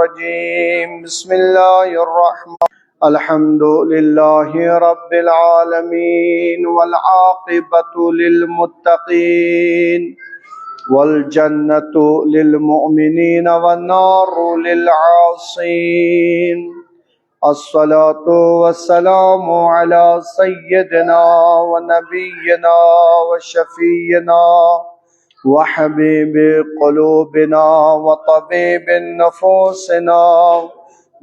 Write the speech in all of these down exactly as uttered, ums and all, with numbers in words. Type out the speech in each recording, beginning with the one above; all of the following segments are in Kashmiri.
الرجيم. بسم الله الرحمن الحمد لله رب العالمين، والعاقبة للمتقين، والجنة للمؤمنين، والنار للعاصين. الصلاة والسلام على سيدنا ونبينا وشفيعنا وحبيب قلوبنا وطبيب نفوسنا،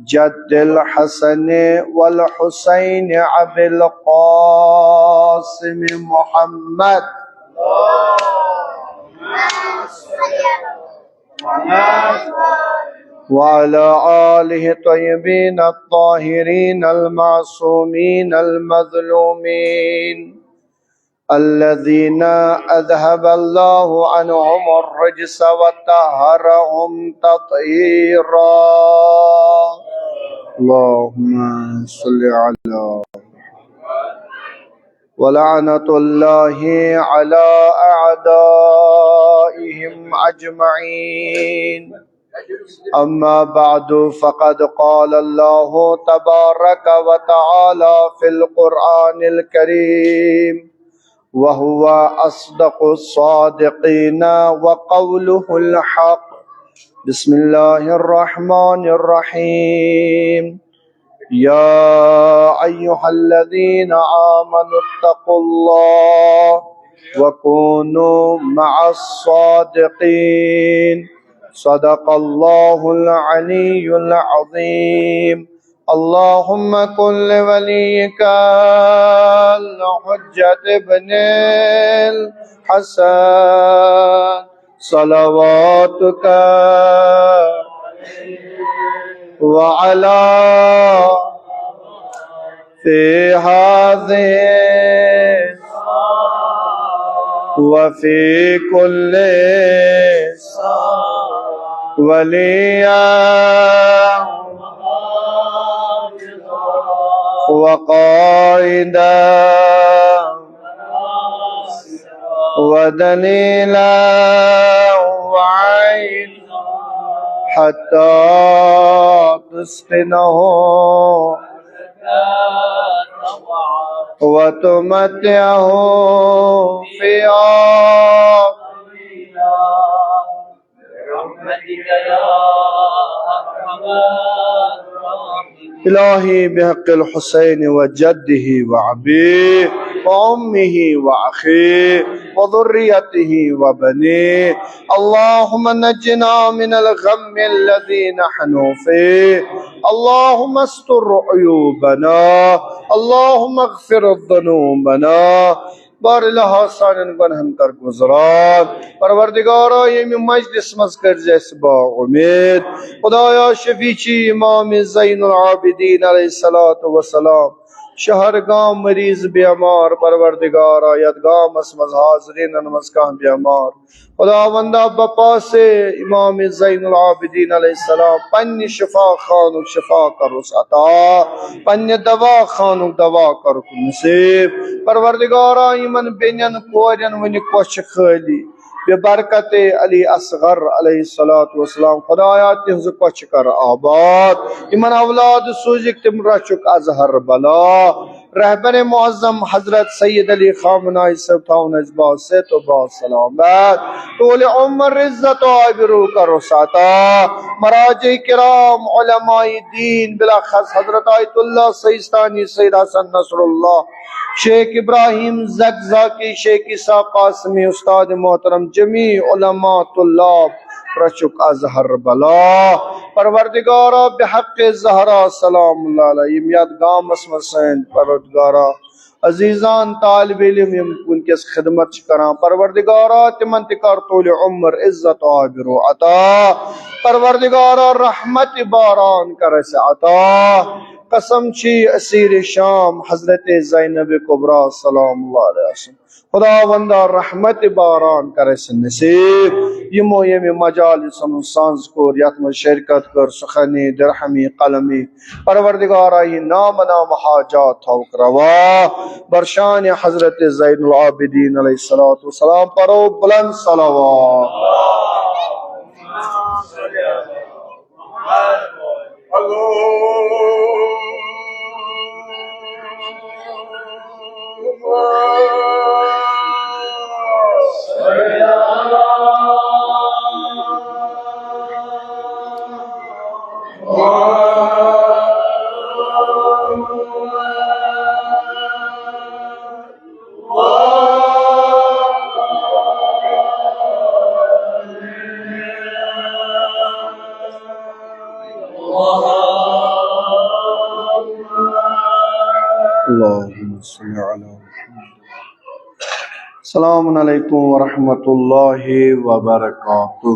جد الحسن والحسين أبي القاسم محمد وعلى آله الطيبين الطاهرين المعصومين المظلومين، الذين أذهب الله عنهم الرجس وطهرهم تطهيرا. اللهم صل على، ولعنة الله على أعدائهم أجمعين. أما بعد، فقد قال الله تبارك وتعالى في القرآن الكريم، وهو أصدق الصادقين وقوله الحق. بسم الله الرحمن الرحيم. يا أيها الذين آمنوا اتقوا الله وكونوا مع الصادقين. صدق الله العلي العظيم. اللهم كن لوليك الحجة ابن الحسن صلواتك وعلى في هذه وفي كل وليا وقائدا ودليلا وعينا حتى تسكنه وتمتعه فيها برحمتك يا أرحم الراحمين. إلهي بحق الحسين وجده وأبيه وأمه وأخيه وذريته وبنيه، اللهم نجنا من الغم الذي نحن فيه. اللهم استر عيوبنا. اللهم اغفر ذنوبنا. بار الہ، سانٮ۪ن گۄنہن کر گُزران۔ پروردگارا، ییٚمہِ مجلس منٛز کٔرۍ زِ اَسہِ با اُمید۔ خدایا، شفیع چھی امام زین العابدین علیہ الصلوۃ والسلام۔ شہر گام مریض بیمار، پروردگارا، یتھ گامس منٛز حاضرینن منٛز کانٛہہ بیمار، خداوندا، بپاسے امام زین العابدین علیہ السلام پننہِ شفا خانُک شفا کرُس عطا، پننہِ دوا خانُک دوا کرُکھ نصیب۔ پروردگارا، یِمن بیٚنٮ۪ن کورٮ۪ن وُنہِ کۄچھِ خٲلی، بے برکت علی اصغر علیہ الصلوۃ والسلام، خدایا، تِہنٛزٕ کۄچھِ کر آباد، یِمن اولاد سوٗزِکھ، تِم رچھُکھ از ہر بلا۔ رہبر معظم حضرت سید علی خامنائی صٲب تھاوُن اَسہِ با صحت و با سلامت۔ طول عمر، عزت و آبرو کرُس عطا۔ مراجع کرام، علماء دین، بالاخص حضرت آیت اللہ سیستانی، سید حسن نصر اللہ، شیخ ابراہیم زکزاکی، شیخ عیسیٰ قاسمی، استاد محترم، جمیع علماء، طلاب، رچھُکھ از ہر بلا۔ پروردگارا، بحق زہرا سلام اللہ علیہ، یِم یتھ گامس منٛز سٲنۍ پروردگارا عزیزان طالب علم یِم وٕنکیٚس خدمت چھِ کران، پروردگارا، تِمن تہِ کر طول عمر، عزت و آبرو عطا۔ پروردگارا، رحمت باران کر اَسہِ عطا۔ قسم چھی اسیر شام حضرت زینب کبریٰ سلام اللہ علیہ وسلم۔ خداوندا، رحمت باران کر اَسہِ نصیب۔ یِمو ییٚمہِ مجالسن ہُنٛد سنز کوٚر، یتھ منٛز شرکت کٔر، سخنی، درہمی، قلمی، پروردگارا، یہِ نام نام حاجات تھاوُکھ روا۔ برشان حضرت زین العابدین علیہ الصلوۃ والسلام پرو بلند صلوات۔ اللهم صل على محمد. السلام عليكم ورحمة الله وبركاته.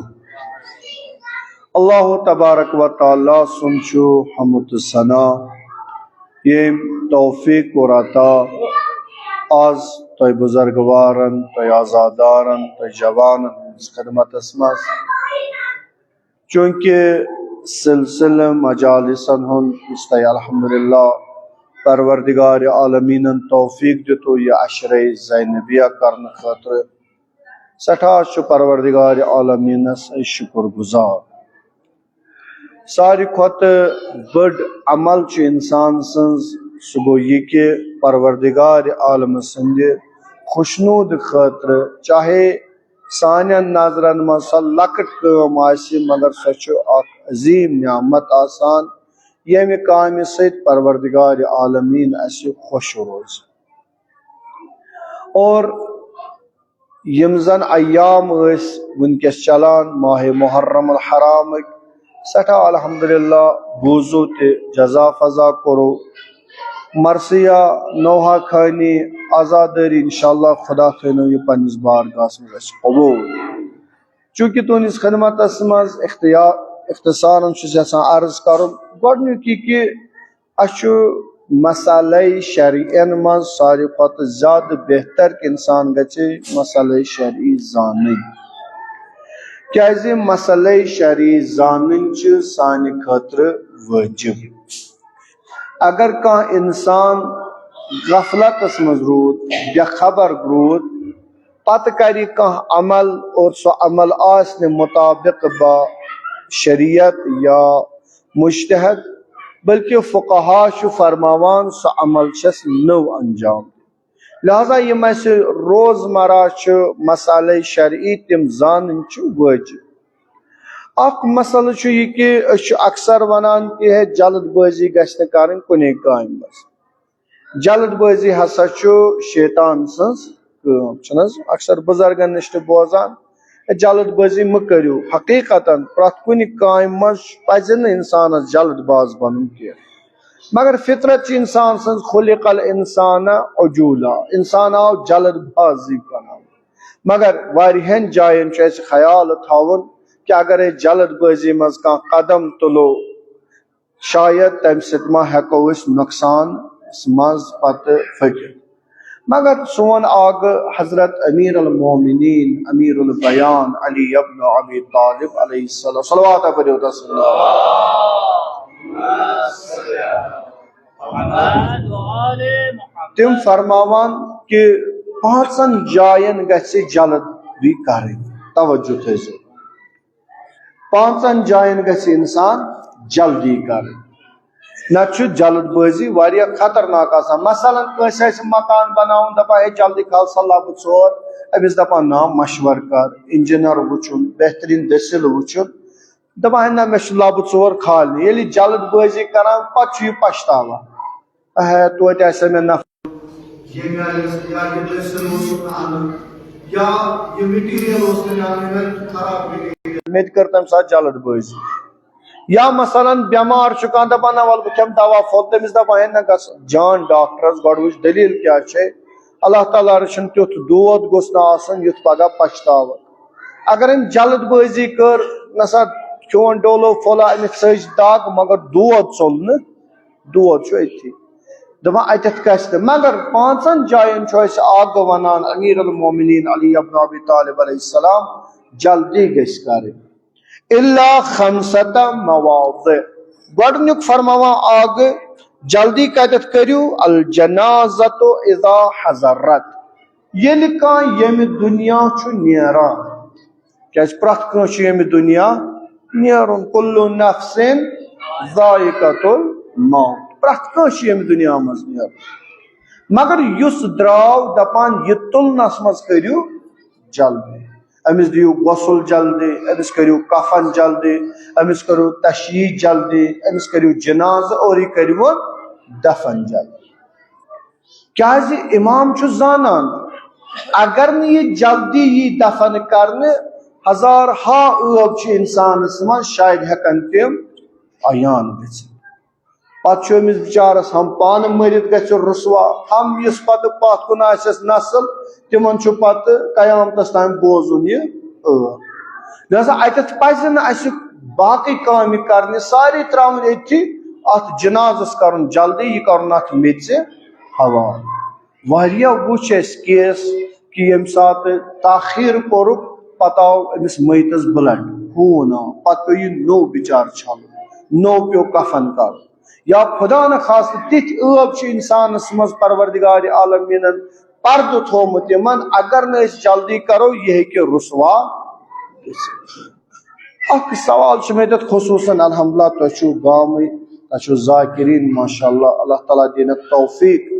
اللہ تبارک و تعالیٰ سُنٛد چھُ حمد و ثنا، ییٚمۍ توفیق کوٚر عطا آز تۄہہِ بزرگوارن، تۄہہِ عزادارن، تۄہہِ جوانن ہٕنٛدِس خدمتس منٛز۔ چونکہ سلسلہٕ مجالسن ہُنٛد یُس تۄہہِ الحمدللہ پروردگار عالمیٖنن توفیق دیُتوُ یہِ عشرے زینبیہ کرنہٕ خٲطرٕ، سٮ۪ٹھاہ چھُ پروردگار عالمیٖنس أسۍ شُکر گُزار۔ ساروی کھۄتہٕ بٔڑ عمل چھُ انسان سٕنٛز، سُہ گوٚو یہِ کہِ پروردگار عالم سٕنٛدِ خۄشنوٗد خٲطرٕ، چاہے سانٮ۪ن نظرن منٛز سۄ لۄکٕٹ کٲم آسہِ، مگر سۄ چھُ اکھ عظیٖم نعمت آسان، ییٚمہِ کامہِ سۭتۍ پروردگار عالمیٖن اسہِ خۄش روزِ۔ اور یِم زن ایام ٲسۍ وٕنکیٚس چلان ماہِ محرم الحرامٕکۍ، سٮ۪ٹھاہ الحمدللہ بوٗزو تہِ، جزا فضا کوٚرُو۔ مرثیہ نوحہ خٲنی عزادٲری، انشاءاللہ خدا تھٲینو یہِ پننِس بارگاہس منٛز اسہِ قبوٗل۔ چونکہ تُہنٛدِس خدمتس منٛز اختیار، اختصارن چھُس یژھان عرض کرُن، گۄڈنیُک یہِ کہِ اسہِ چھُ مسئلے شرعین منٛز ساروی کھۄتہٕ زیادٕ بہتر کہِ انسان گژھِ مسئلے شرعی زانٕنۍ۔ کیازِ مسئلے شرعی زانٕنۍ چھِ سانہِ خٲطرٕ وٲجِب۔ اگر کانٛہہ انسان غفلتس منٛز روٗد، بے خبر روٗد، پتہٕ کرِ کانٛہہ عمل اور سُہ عمل آسہِ نہٕ مطابق با شریعت یا مجتہد، بلکہ فقہا چھُ فرماوان سُہ عمل چھس نٔو انجام۔ لہذا یِم اسہِ روزمرہ چھِ مسئلے شرعی، تِم زانٕنۍ چھِ وٲجِب۔ اکھ مسئلہٕ چھُ یہِ کہِ أسۍ چھِ اکثر ونان کہِ ہے جلد بٲزی گژھِ نہٕ کرٕنۍ کُنے کامہِ منٛز۔ جلد بٲزی ہسا چھُ شیطان سٕنٛز کٲم، چھُنہٕ حظ اکثر بُزرگن نِش تہِ بوزان، جلد بٲزی مہٕ کٔرِو۔ حقیقتاً پرٛٮ۪تھ کُنہِ کامہِ منٛز پزِ نہٕ انسانس جلد باز بنُن کینٛہہ، مگر فطرت چھِ انسان سٕنٛز، خلق الانسان عجولا، انسان آو جلد بازی بناونہٕ۔ مگر واریاہن جاین چھُ اسہِ خیال تھاوُن کہِ اگر أسۍ جلد بٲزی منٛز کانٛہہ قدم تُلو، شاید تمہِ سۭتۍ ما ہیٚکو أسۍ نۄقصانس منٛز پتہٕ پھٔکِتھ۔ مگر سون آگہٕ حضرت امیر المومنین، امیر البیان علی ابن ابی طالب علیہ السلام، صلوات پٔرِو تس۔ تِم فرماوان کہِ پانٛژن جاین گژھِ جلدی کرٕنۍ، توجہ تھٲیزیو۔ پانٛژن جاین گژھِ انسان جلدی کرٕنۍ، نتہٕ چھُ جلد بٲزی واریاہ خطرناک آسان۔ مثلاً کٲنٛسہِ آسہِ مکان بناوُن، دپان ہے جلدی کھال سا لبہٕ ژور، أمِس دپان نا مشورٕ کر، انجینئر وٕچھُن، بہتریٖن دٔسِل وٕچھُن، دپان ہے نہ مےٚ چھُ لبہٕ ژور کھالنہِ۔ ییٚلہِ جلد بٲزی کران، پتہٕ چھُ یہِ پچھتاوان، ہے توتہِ آسہِ ہا مےٚ نفع۔ ییٚمہِ آیہِ أسۍ یا یہِ دٔسِل اوس نہٕ اَنُن، یا یہِ مٹیٖریل اوس نہٕ اَنُن، مےٚ دیُت خراب مٹیٖریل۔ مےٚ تہِ کٔر تَمہِ ساتہٕ جلد بٲزی۔ یا مثلاً بٮ۪مار چھُ کانٛہہ، دَپان، "نہ، وَلہٕ بہٕ کھٮ۪مہٕ دَوا پھوٚل"، تٔمِس دَپان، "ہے، نہ، گژھ جان ڈاکٹرَس، گۄڈٕ وٕچھ دٔلیٖل کیٛاہ چھے۔" اللہ تعالیٰ رٔچھِن، تیُتھ دود گوٚژھ نہٕ آسُن، یُتھ پَگاہ پَشتاوَکھ۔ اگر أمۍ جلد بٲزی کٔر، نہ سا، کھیوٚون ڈولو پھوٚلہ، أمِس ژٔج دَگ، مگر دود ژوٚل نہٕ۔ دود چھُ أتھی۔ دَپان اَتٮ۪تھ کَسہِ تہِ۔ مگر پانٛژَن جایَن چھُ اَسہِ اَکھ گوٚو وَنان امیر المومنین علی ابن ابی طالب علیہ السلام جلدی گژھِ کَرٕنۍ۔ الا خمسة مواضع۔ گۄڈٕنیُک فرماوان اَکھ، جلدی کَتٮ۪تھ کٔرِو؟ الجنازة اذا حضرت۔ ییٚلہِ کانٛہہ ییٚمہِ دُنیا چھُ نیران، کیٛازِ پرٛٮ۪تھ کٲنٛسہِ چھُ ییٚمہِ دُنیا نیرُن۔ کل نفس ذائقۃ الموت، پرٛٮ۪تھ کٲنٛسہِ چھُ ییٚمہِ دُنیا منٛز نیرُن۔ مگر یُس درٛاو، دَپان، یہِ تُلنَس منٛز کٔرِو جلدی۔ أمِس دِیِو غسل جلدی، أمِس کٔرِو کفن جلدی، أمِس کٔرِو تشییع جلدی، أمِس کٔرِو جنازٕ اور یہِ کٔرِوُن دفن جلدی۔ کیازِ امام چھُ زانان، اگر نہٕ یہِ جلدی یی دفن کرنہٕ، ہزار ہا عٲب چھِ انسانس منٛز، شاید ہٮ۪کن تِم عیان گٔژھِتھ۔ پتہٕ چھُ أمِس بِچارس ہم پانہٕ مٔرِتھ گژھِ رسوا، ہم یُس پتہٕ پتھ کُن آسٮ۪س نسل، تِمن چھُ پتہٕ قیامتس تام بوزُن یہِ عٲب۔ لہذا اتٮ۪تھ پزِ نہٕ اسہِ باقٕے کامہِ کرنہِ، سارے تراوٕنۍ أتھی، اتھ جنازس کرُن جلدی، یہِ کرُن اتھ میٚژِ حوالہٕ۔ واریاہ وٕچھ اَسہِ کیس کہِ ییٚمہِ ساتہٕ تاخیر کوٚرُکھ، پتہٕ آو أمِس مٔیتس بٕلڈ، خوٗن آو، پتہٕ پیوٚو یہِ نوٚو بِچارٕ چھلُن، نوٚو پیوٚو کفن کرُن۔ یا خدا نہ خاصہ تِتھۍ عٲب چھِ انسانس منٛز پروردگار عالمیٖنن پردٕ تھوٚومُت یِمن، اگر نہٕ أسۍ جلدی کرو، یہِ ہیٚکہِ رسوا گٔژھِتھ۔ اکھ سوال چھُ مےٚ تتھ خصوصاً، الحمدللہ تۄہہِ چھِو گامٕے، تۄہہِ چھِو ذاکرین، ماشاءاللہ، اللہ تعالیٰ دِنَکھ توفیق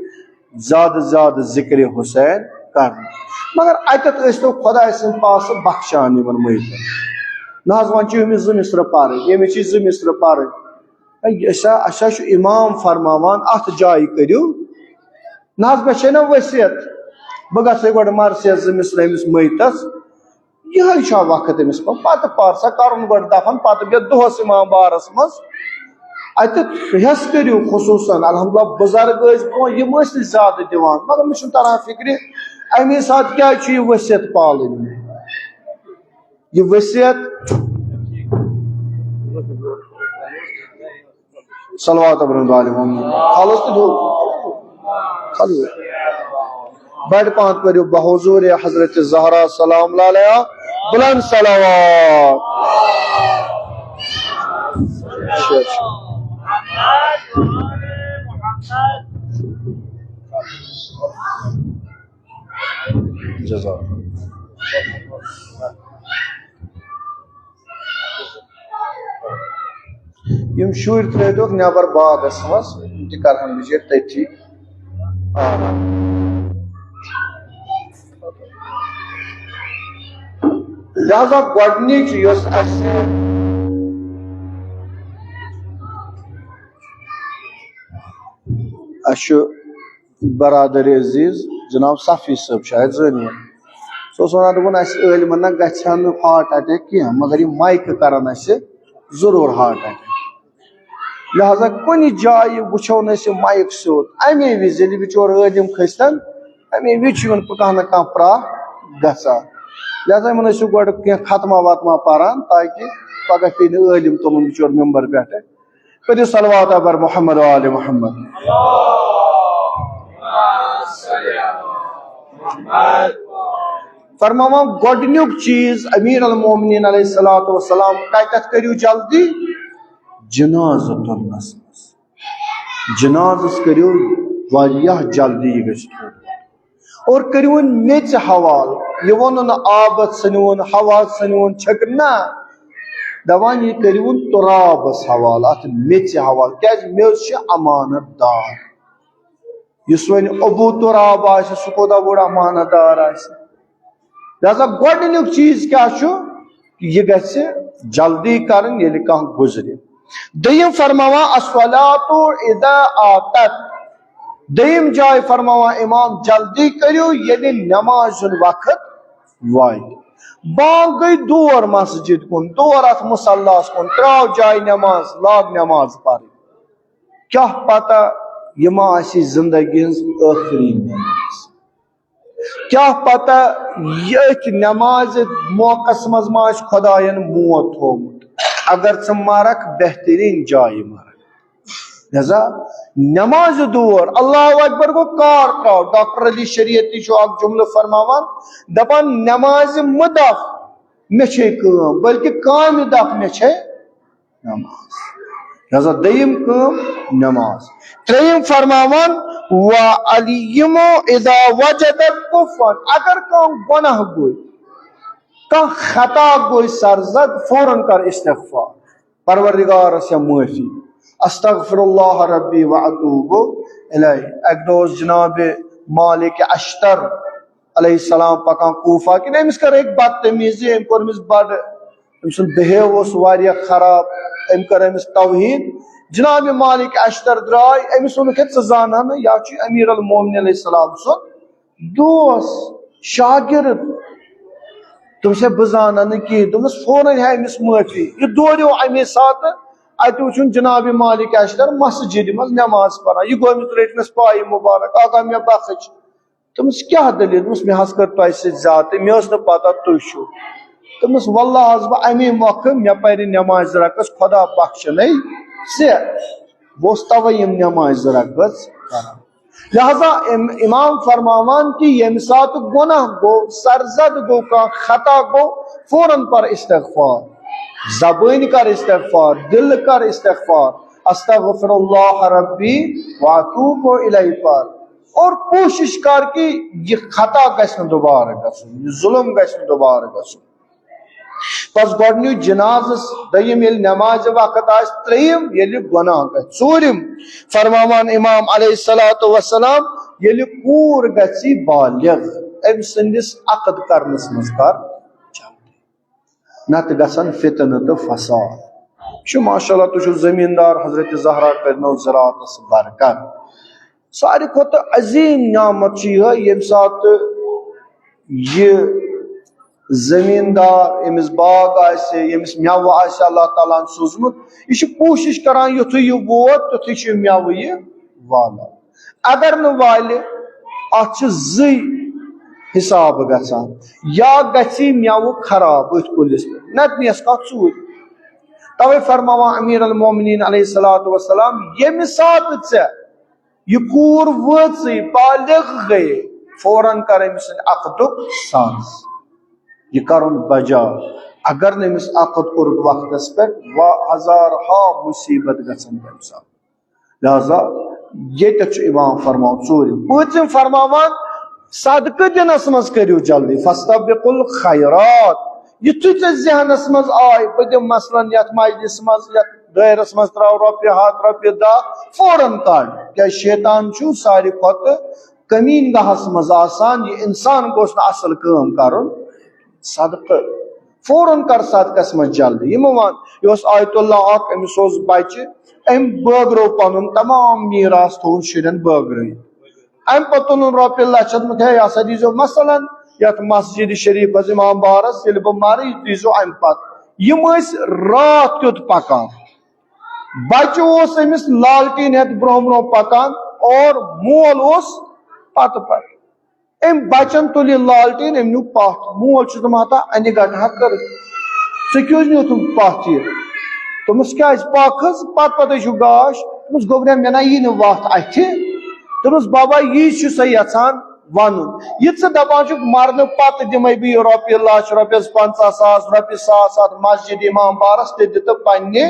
زیادٕ زیادٕ ذکرِ حسین کرنہٕ۔ مگر اتٮ۪تھ ٲسۍ تو خداے سٕنٛدۍ پاسہٕ بخشان یِمن مٔیتن۔ نہ حظ، وۄنۍ چھِ أمِس زٕ مصرٕ پرٕنۍ، أمِس چھِ زٕ مصرٕ پرٕنۍ۔ اے، أسۍ ہا، اَسہِ ہا چھُ امام فرماوان، اتھ جایہِ کٔرِو۔ نہ حظ، مےٚ چھے نہ وصیت، بہٕ گژھے گۄڈٕ مرثیس زٕ مصرٕ أمِس مٔیتس۔ یِہوٚے چھا وقت أمِس پَتہٕ؟ پَتہٕ پَر سا کَرُن گۄڈٕ دَفَن، پَتہٕ بیٚہہ دۄہَس اِمام بارَس منٛز۔ اَتہِ ہٮ۪س کٔرِو خصوٗصاً، الحمدللہ، بُزرگ ٲسۍ برٛونٛہہ، یِم ٲسۍ نہٕ زیادٕ دِوان، مگر مےٚ چھُنہٕ تَران فِکرِ، اَمی ساتہٕ کیٛازِ چھُ یہِ ؤصیت پالٕنۍ؟ یہِ ؤصیت صلوات برن والے محمد۔ خالص تو دو۔ خالص۔ بڑ پانت پریو بحضور حضرت زہرا سلام علیہا بلند صلوات۔ جزاک۔ یِم شُرۍ ترٲوتوکھ نٮ۪بر باغس منٛز، یِم تہِ کرہن بِچٲرۍ تٔتھی آرام۔ لہذا گۄڈٕنِچ یۄس اَسہِ، اَسہِ چھُ برادر عزیز جناب صفی صٲب شاید زٲنِو۔ سُہ اوس وَنان، دوٚپُن، اَسہِ عٲلمَن نہ گژھِ ہا نہٕ ہارٹ اٹیک کینٛہہ، مگر یِم مایکہٕ کَرَن اَسہِ ضروٗر ہارٹ اٹیک۔ لہذا کُنہِ جایہِ وٕچھو نہٕ أسۍ یہِ مایِک سیوٚد، اَمے وِزِ ییٚلہِ بِچور عٲلِم کھٔسۍتَن، اَمے وِزِ چھُ یِمَن کانٛہہ نہ کانٛہہ پرٛاہ گژھان۔ لہذا یِمَن ٲسِو گۄڈٕ کینٛہہ ختمہ وتمہ پَران، تاکہِ پگاہ پیٚیہِ نہٕ عٲلِم تُلُن بِچور ممبر پٮ۪ٹھٕ۔ کٔرِو صلوات بر محمد و آل محمد۔ فرماوان گۄڈٕنیُک چیٖز امیر المومنین علیہ الصلوۃ والسلام کتٮ۪تھ کٔرِو جلدی؟ جنازٕ تُلنس منٛز۔ جنازس کٔرِو واریاہ جلدی، یہِ گژھِ تھوٚد۔ اور کٔرِوُن میٚژِ حوالہٕ۔ یہِ ووٚنُن نہٕ آبس ژھٕنِوُن، ہوا ژھٕنِوُن چھٔکِتھ، نہ۔ دپان یہِ کٔرِوُن تُرابس حوالہٕ، اتھ میٚژِ حوالہٕ۔ کیازِ؟ میٚژ چھِ امانت دار۔ یُس وۄنۍ ابو تُراب آسہِ، سُہ کوٗتاہ بوٚڑ امانت دار آسہِ۔ لہذا گۄڈٕنیُک چیٖز کیٛاہ چھُ؟ یہِ گژھِ جلدی کرٕنۍ ییٚلہِ کانٛہہ گُزرِ۔ دوٚیِم فرماوان، الصلاۃ اذا آتت۔ دوٚیِم جاے فرماوان امام، جلدی کٔرِو ییٚلہِ نمازِ ہُنٛد وقت واتہِ۔ بانٛگ گٔے دور مسجد کُن، دور اتھ مصلاہس کُن، ترٛاو جاے نماز، لاگ نماز پرٕنۍ۔ کیٛاہ پتہ یہِ ما آسہِ زندگی ہٕنٛز ٲخری نماز۔ کیٛاہ پتہ یہِ أتھۍ نمازِ موقعس منٛز ما آسہِ خۄداین موت تھوومُت۔ اگر ژٕ مرکھ، بہتریٖن جایہِ مرکھ۔ لہذا نمازِ دور، اللہ اکبر گوٚو کار ترٛاو۔ ڈاکٹر علی شریعتی چھُ اکھ جملہٕ فرماوان، دپان، نمازِ مہٕ دف، مےٚ چھے کٲم، بلکہ کامہِ دپ، مےٚ چھے نماز۔ لہذا دوٚیِم کٲم نماز۔ ترٛیٚیِم فرماوان، وَعَلِّمُ اِذَا وَجَدَتْ کُفًا۔ اگر کانٛہہ گۄناہ گوٚو، کانٛہہ خطا گوٚو سرزد، فوراً کر استغفار، پروردگارس یا معٲفی۔ استغفر اللہ ربی و اتوب الیہ۔ اکہِ دۄہ اوس جناب مالک اشتر علیہ السلام پکان کوفہ کِنۍ، أمِس کٔر أکۍ بدتمیزی، أمۍ کوٚر أمِس بڑٕ، أمۍ سُنٛد بہیو اوس واریاہ خراب، أمۍ کٔر أمِس توہین۔ جناب مالک اشتر درٛاے، أمِس ووٚنُکھ، "ہے، ژٕ زانان نہٕ، یا چھُ امیر المومنین علیہ السلام سُنٛد دوست، شاگرد۔" دوٚپُس، "ہے، بہٕ زانان نہٕ کِہیٖنۍ۔" دوٚپمَس، "فوراً ہے أمِس معٲفی۔" یہِ دوریو اَمے ساتہٕ، اَتہِ وٕچھُن جناب مالک اشتر مسجدِ منٛز نماز پران۔ یہِ گوٚو أمِس رٔٹنَس پایہِ مُبارک، "آقا، مےٚ بخش۔" دوٚپمَس، "کیٛاہ دٔلیٖل؟" دوٚپمَس، "مےٚ حظ کٔر تۄہہِ سۭتۍ زیادتی، مےٚ ٲس نہٕ پَتہ تُہۍ چھِو۔" دوٚپمَس، "واللہ حظ، بہٕ اَمے مۄکھٕ مےٚ پَرِ نمازِ زٕ رکعت، خۄدا بخشَنے ژےٚ۔" بہٕ اوسُس تَوَے یِم نمازِ زٕ رکعت کران۔ لہذا ام-، امام فرماوان کہ ییٚمہِ ساتہٕ گۄناہ گوٚو، سرزد گوٚو، کانٛہہ خطا گوٚو، فوراً پر استغفار، زبٲنۍ کر استغفار، دل کر استغفار، استغفر اللہ ربی واتوب الیہ پر، اور کوشش کر کہ یہِ خطا گژھِ نہٕ دوبارٕ گژھُن، یہِ ظلم گژھِ نہٕ دوبارٕ گژھُن۔ پس گۄڈٕنیُک جنازس، دوٚیِم ییٚلہِ نمازِ وقت آسہِ، ترٛیٚیِم ییٚلہِ گۄناہ گژھِ، ژوٗرِم فرماوان امام علیہ الصلوۃ والسلام، ییٚلہِ کوٗر گژھِ بالغ، أمۍ سٕنٛدِس عقد کرنس منٛز کر جلدی، نتہٕ گژھن فتنہٕ تہٕ فساد۔ چھُ ماشاءاللہ، تُہۍ چھِو زٔمیٖندار، حضرت زہرا کٔرنو زراعتس برکت۔ ساروی کھۄتہٕ عظیٖم نعمت چھِ یِہوٚے، ییٚمہِ ساتہٕ یہِ زٔمیٖندار، ییٚمِس باغ آسہِ، ییٚمِس مٮ۪وٕ آسہِ اللہ تعالیٰ ہن سوٗزمُت، یہِ چھُ کوٗشِش کران یُتھُے یہِ ووت تیُتھُے چھُ یہِ مٮ۪وٕ یہِ والان۔ اگر نہٕ والہِ، اَتھ چھِ زٕے حساب گژھان، یا گژھِ یہِ مٮ۪وٕ خراب أتھۍ کُلِس پٮ۪ٹھ، نتہٕ نِیَس کانٛہہ ژوٗرِ۔ توے فرماوان امیر المومنین علیہ الصلوۃ والسلام، ییٚمہِ ساتہٕ ژےٚ یہِ کوٗر وٲژٕے، بالغ گٔیے، فوراً کر أمۍ سٕنٛدِ عقدُک ساز۔ یہِ کرُن بجا۔ اگر نہٕ أمِس عقد کوٚرُکھ وقتس پٮ۪ٹھ، وا-، ہزارہا مصیبت گژھن تَمہِ ساتہٕ۔ لہذا ییٚتٮ۪تھ چھُ امام فرماوان ژوٗرِم۔ پٲنٛژِم فرماوان، صدقہٕ دِنس منٛز کٔرِو جلدی، فاستبقوا الخیرات۔ یُتھُے ژےٚ ذہنس منٛز آے، بہٕ دِمہٕ مثلاً یتھ مجلس منٛز، یتھ دٲیرس منٛز ترٛاو رۄپیہِ ہتھ، رۄپیہِ دَہ، فوراً کڑ۔ کیٛازِ شیطان چھُ ساروی کھۄتہٕ کمیٖن گاہس منٛز آسان، یہِ انسان گوٚژھ نہٕ اصل کٲم کرُن۔ صدقہٕ فوراً کر صدقس منٛز جلدی۔ یہِ مہٕ وَن، یہِ اوس آیت اللہ اکھ، أمِس اوس بچہِ، أمۍ بٲگرو پنُن تمام میٖراث، تھوٚوُن شُرٮ۪ن بٲگرٲوِتھ۔ امہِ پتہٕ تُلُن رۄپیہِ لچھ، دوٚپمُت، "ہے، یہِ ہسا دیٖزیو مثلاً یتھ مسجد شریفس امام بارس، ییٚلہِ بہٕ مرٕ، یہِ دیٖزیو امہِ پتہٕ۔" یِم ٲسۍ راتھ کیُتھ پکان۔ بچہٕ اوس أمِس لالٹیٖن ہٮ۪تھ برونٛہہ برونٛہہ پکان اور مول اوس پتہٕ پتہٕ۔ أمۍ بچن تُل یہِ لالٹیٖن، أمۍ نیوٗ پتھ۔ مول چھُس دپان، "ہتا انہِ گٹہٕ ہا کٔرٕتھ، ژےٚ کیٛازِ نیوٗتھ پتھ یہِ؟" دوٚپمَس، "کیٛازِ؟ پکھ حظ، پتہٕ پتے چھُ گاش۔" دوٚپمَس، "گوٚبریا، مےٚ نا یی نہٕ وَتھ اَتھِ۔" دوٚپمَس، "بابا، یی چھُ سا یژھان وَنُن۔ یہِ ژٕ دَپان چھُکھ، مَرنہٕ پَتہٕ دِمَے بہٕ یہِ رۄپیہِ لَچھ، رۄپیَس پنٛژاہ ساس، رۄپیہِ ساس اَتھ مسجد امام بارَس، تہِ دِ تہٕ پنٛنہِ